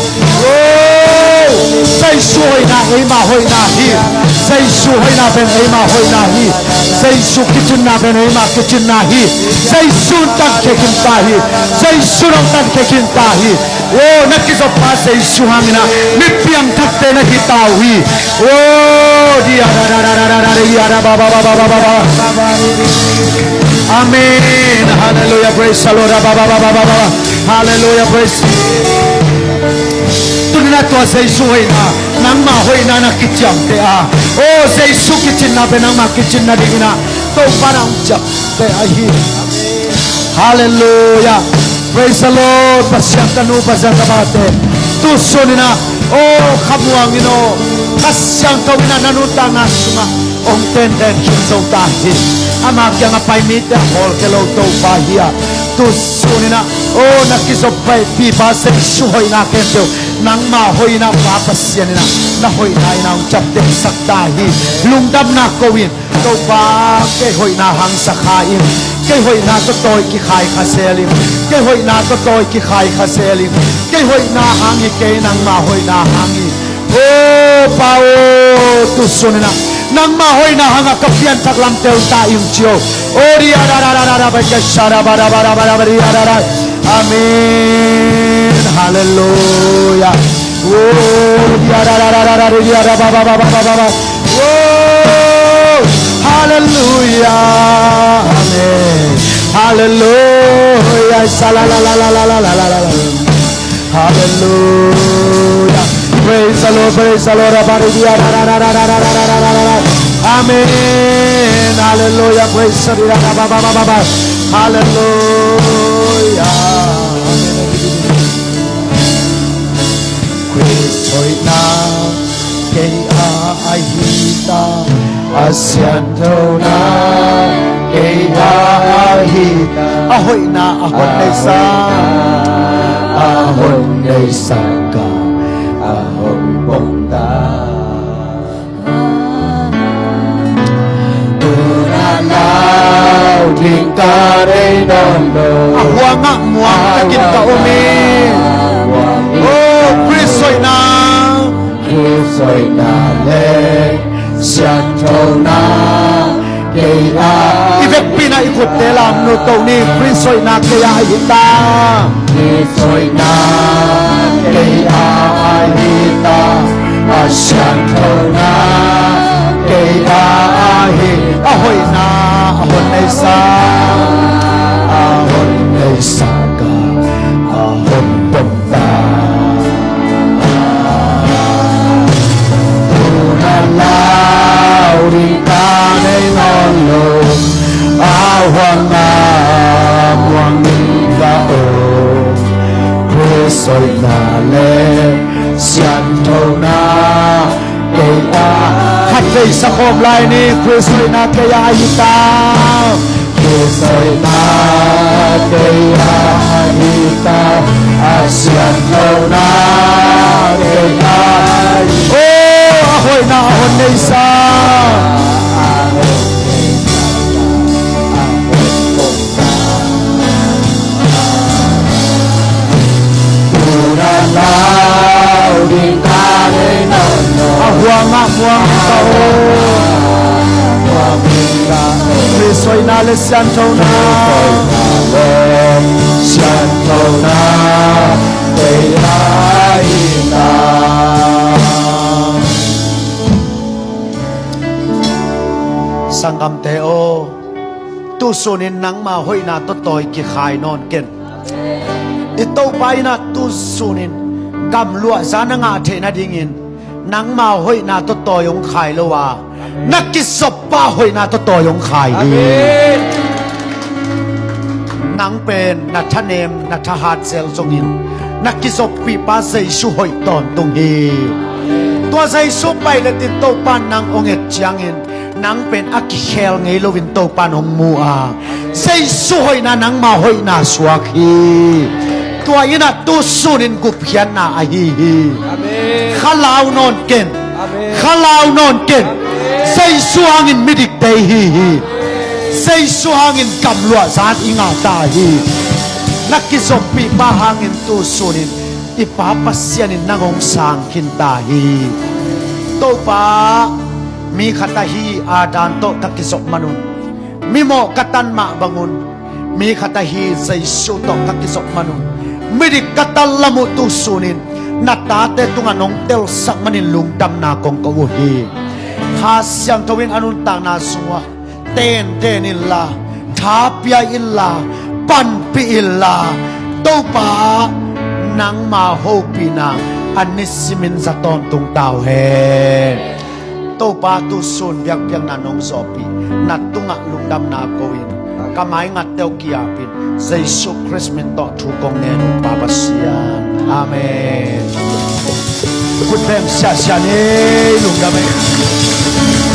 Oh, Jesu hoihna eima hoihna hi. Jesu hoihna pen eima hoihna hi. Jesu kicinna pen eima kicinna hi. Jesu tan khe khin ta hi. Jesu nong tan khe khin ta hi. Oh, na kizoppa Jesu hangin ah mi piangthakte na hi ta uh hi. Oh, dia, da, da, da, da, da, da, dia, da, ba, ba, ba. Amen. Hallelujah. Praise the Lord. Ba, ba, ba, ba, ba, ba. Hallelujah. Praise. Tuni-in ah tua Jesu hoihna, nangmah hoihna na kiciamteh a, oh, Jesu kicinna pen nangmah kicinna dingin ah Topa na hong ciapteh ahi. Halleluiah. Praise the Lord. Pasian tanu, Pasian tapate, tu sunin ah, oh, khamuang in, oh, Kha Siangtho in ah na nuntakna sungah hong tenten khin zo ta hi. Ama kiangah pai mite a hawlkhia lo Topa hi a, tu sunin ah, oh, na kizoppihpa Jesu hoihna khempeuh nangmah hoihna Pa Pasian in ah na hoihna in ah hong ciaptehsak ta hi. Lungdamna ko in, Topa, kei hoihna hangsa kha in, kei hoihna tawh tawi kikhai kha zel in, kei hoihna tawh tawi kikhai kha zel in, kei hoihna hang hi kei, nangmah hoihna hang hi. Oh, Pa aw, tu sunin ah nangmah hoihna hangah ka pianthak lam tel ta ing ci aw. Oh, dia, da, da, da, da, da, ba, ka, sha, da, ba, da, ba, da, ba, da, ba, dia, da, da. Amen. Halleluiah. Oh, dia, da, da, da, da, da, dia, da, ba, ba, ba, ba, ba, ba, ba. Oh, halleluiah. Amen. Halleluiah. Sha, la, la, la. Hallelujah. Praise the Lord, praise the Lord. Amen. Hallelujah. Praise the Lord. Hallelujah. Khrist hoihna kei a ahi ta, a sianthona kei a ahi ta. A hoihna a hon neihsa, a hon neihsa ka, a hon pom ta. Tuna lau ding ka nei nawn lo. A huangah muang takin ka om hi. Oh, Khrist hoihna. Khrist hoihna le sianthona kei a. I vekpi-in ah i khutte lam nuto ni. Khrist hoihna kei a ahi ta. Khrist hoihna kei a ahi ta. A sianthona kei a ahi. A hoihna a hon neihsa, a hon neihsa ka, a hon pom ta. Tuna lau ding ka nei nawn lo, a huangah muang ding ka om. Khrist hoihna le sianthona kei a. Khatvei sa khawm lai ni. Khrist hoihna kei a ahi ta. Khrist hoihna kei a ahi ta. A sianthona kei a ahi. Oh, a hoihna a hon neihsa. A huangah muang ta aw. Khrist hoihna le sianthona. Sianthona kei a ahi ta. Sanggamte aw, tu sunin nangma hoihna tawh tawi kikhai nawn ken. I Topa in ah tu sunin gamluah za na ngah theih nadingin nangma hoihna tawh tawi hong khai lo a, na kizoppa hoihna tawh tawi hong khai hi. Amen. Nang pen na thanem na thahat zel zongin na kizoppihpa Jesu hoih tawntung hi. Tua Jesu paileh tin Topa in nang hong et ciangin nang pen a kikhel ngei loin Topa in hong mu a, Jesu hoihna nangma hoihna suak hi. Tua in ah tu sunin gupkhiatna ahi hi. Amen. Khalau nawn ken. Amen. Khalau nawn ken. Amen. Jesu hangin midik tei hi hi. Jesu hangin gamluah zat i ngah ta hi. Na kizoppih pa hangin tu sunin i Pa Pasian in nang hong sang khin ta hi. Topa, mi khat ahi Adam tawh ka kizop manun, mimawh ka tan mah bangun, mi khat ahi Jesu tawh ka kizop manun, midik ka tan lam uh tu sunin na tate tungah nong telsak manin lungdamna kong ko uh hi. Kha Siangtho in a nuntakna sungah tenten inla, thapia inla, panpih inla, Topa, nangma hopihna a nisimin za tawntung ta uh hen. Topa, tu sun biakpiakna nong zawpih na tungah lungdamna ko in, ka maingatte uh ki-apin Jesu Khrist min tawh thu kong ngen uh, Pa Pasian. Amen. Kut beng siahsiah ni, lungdam ei.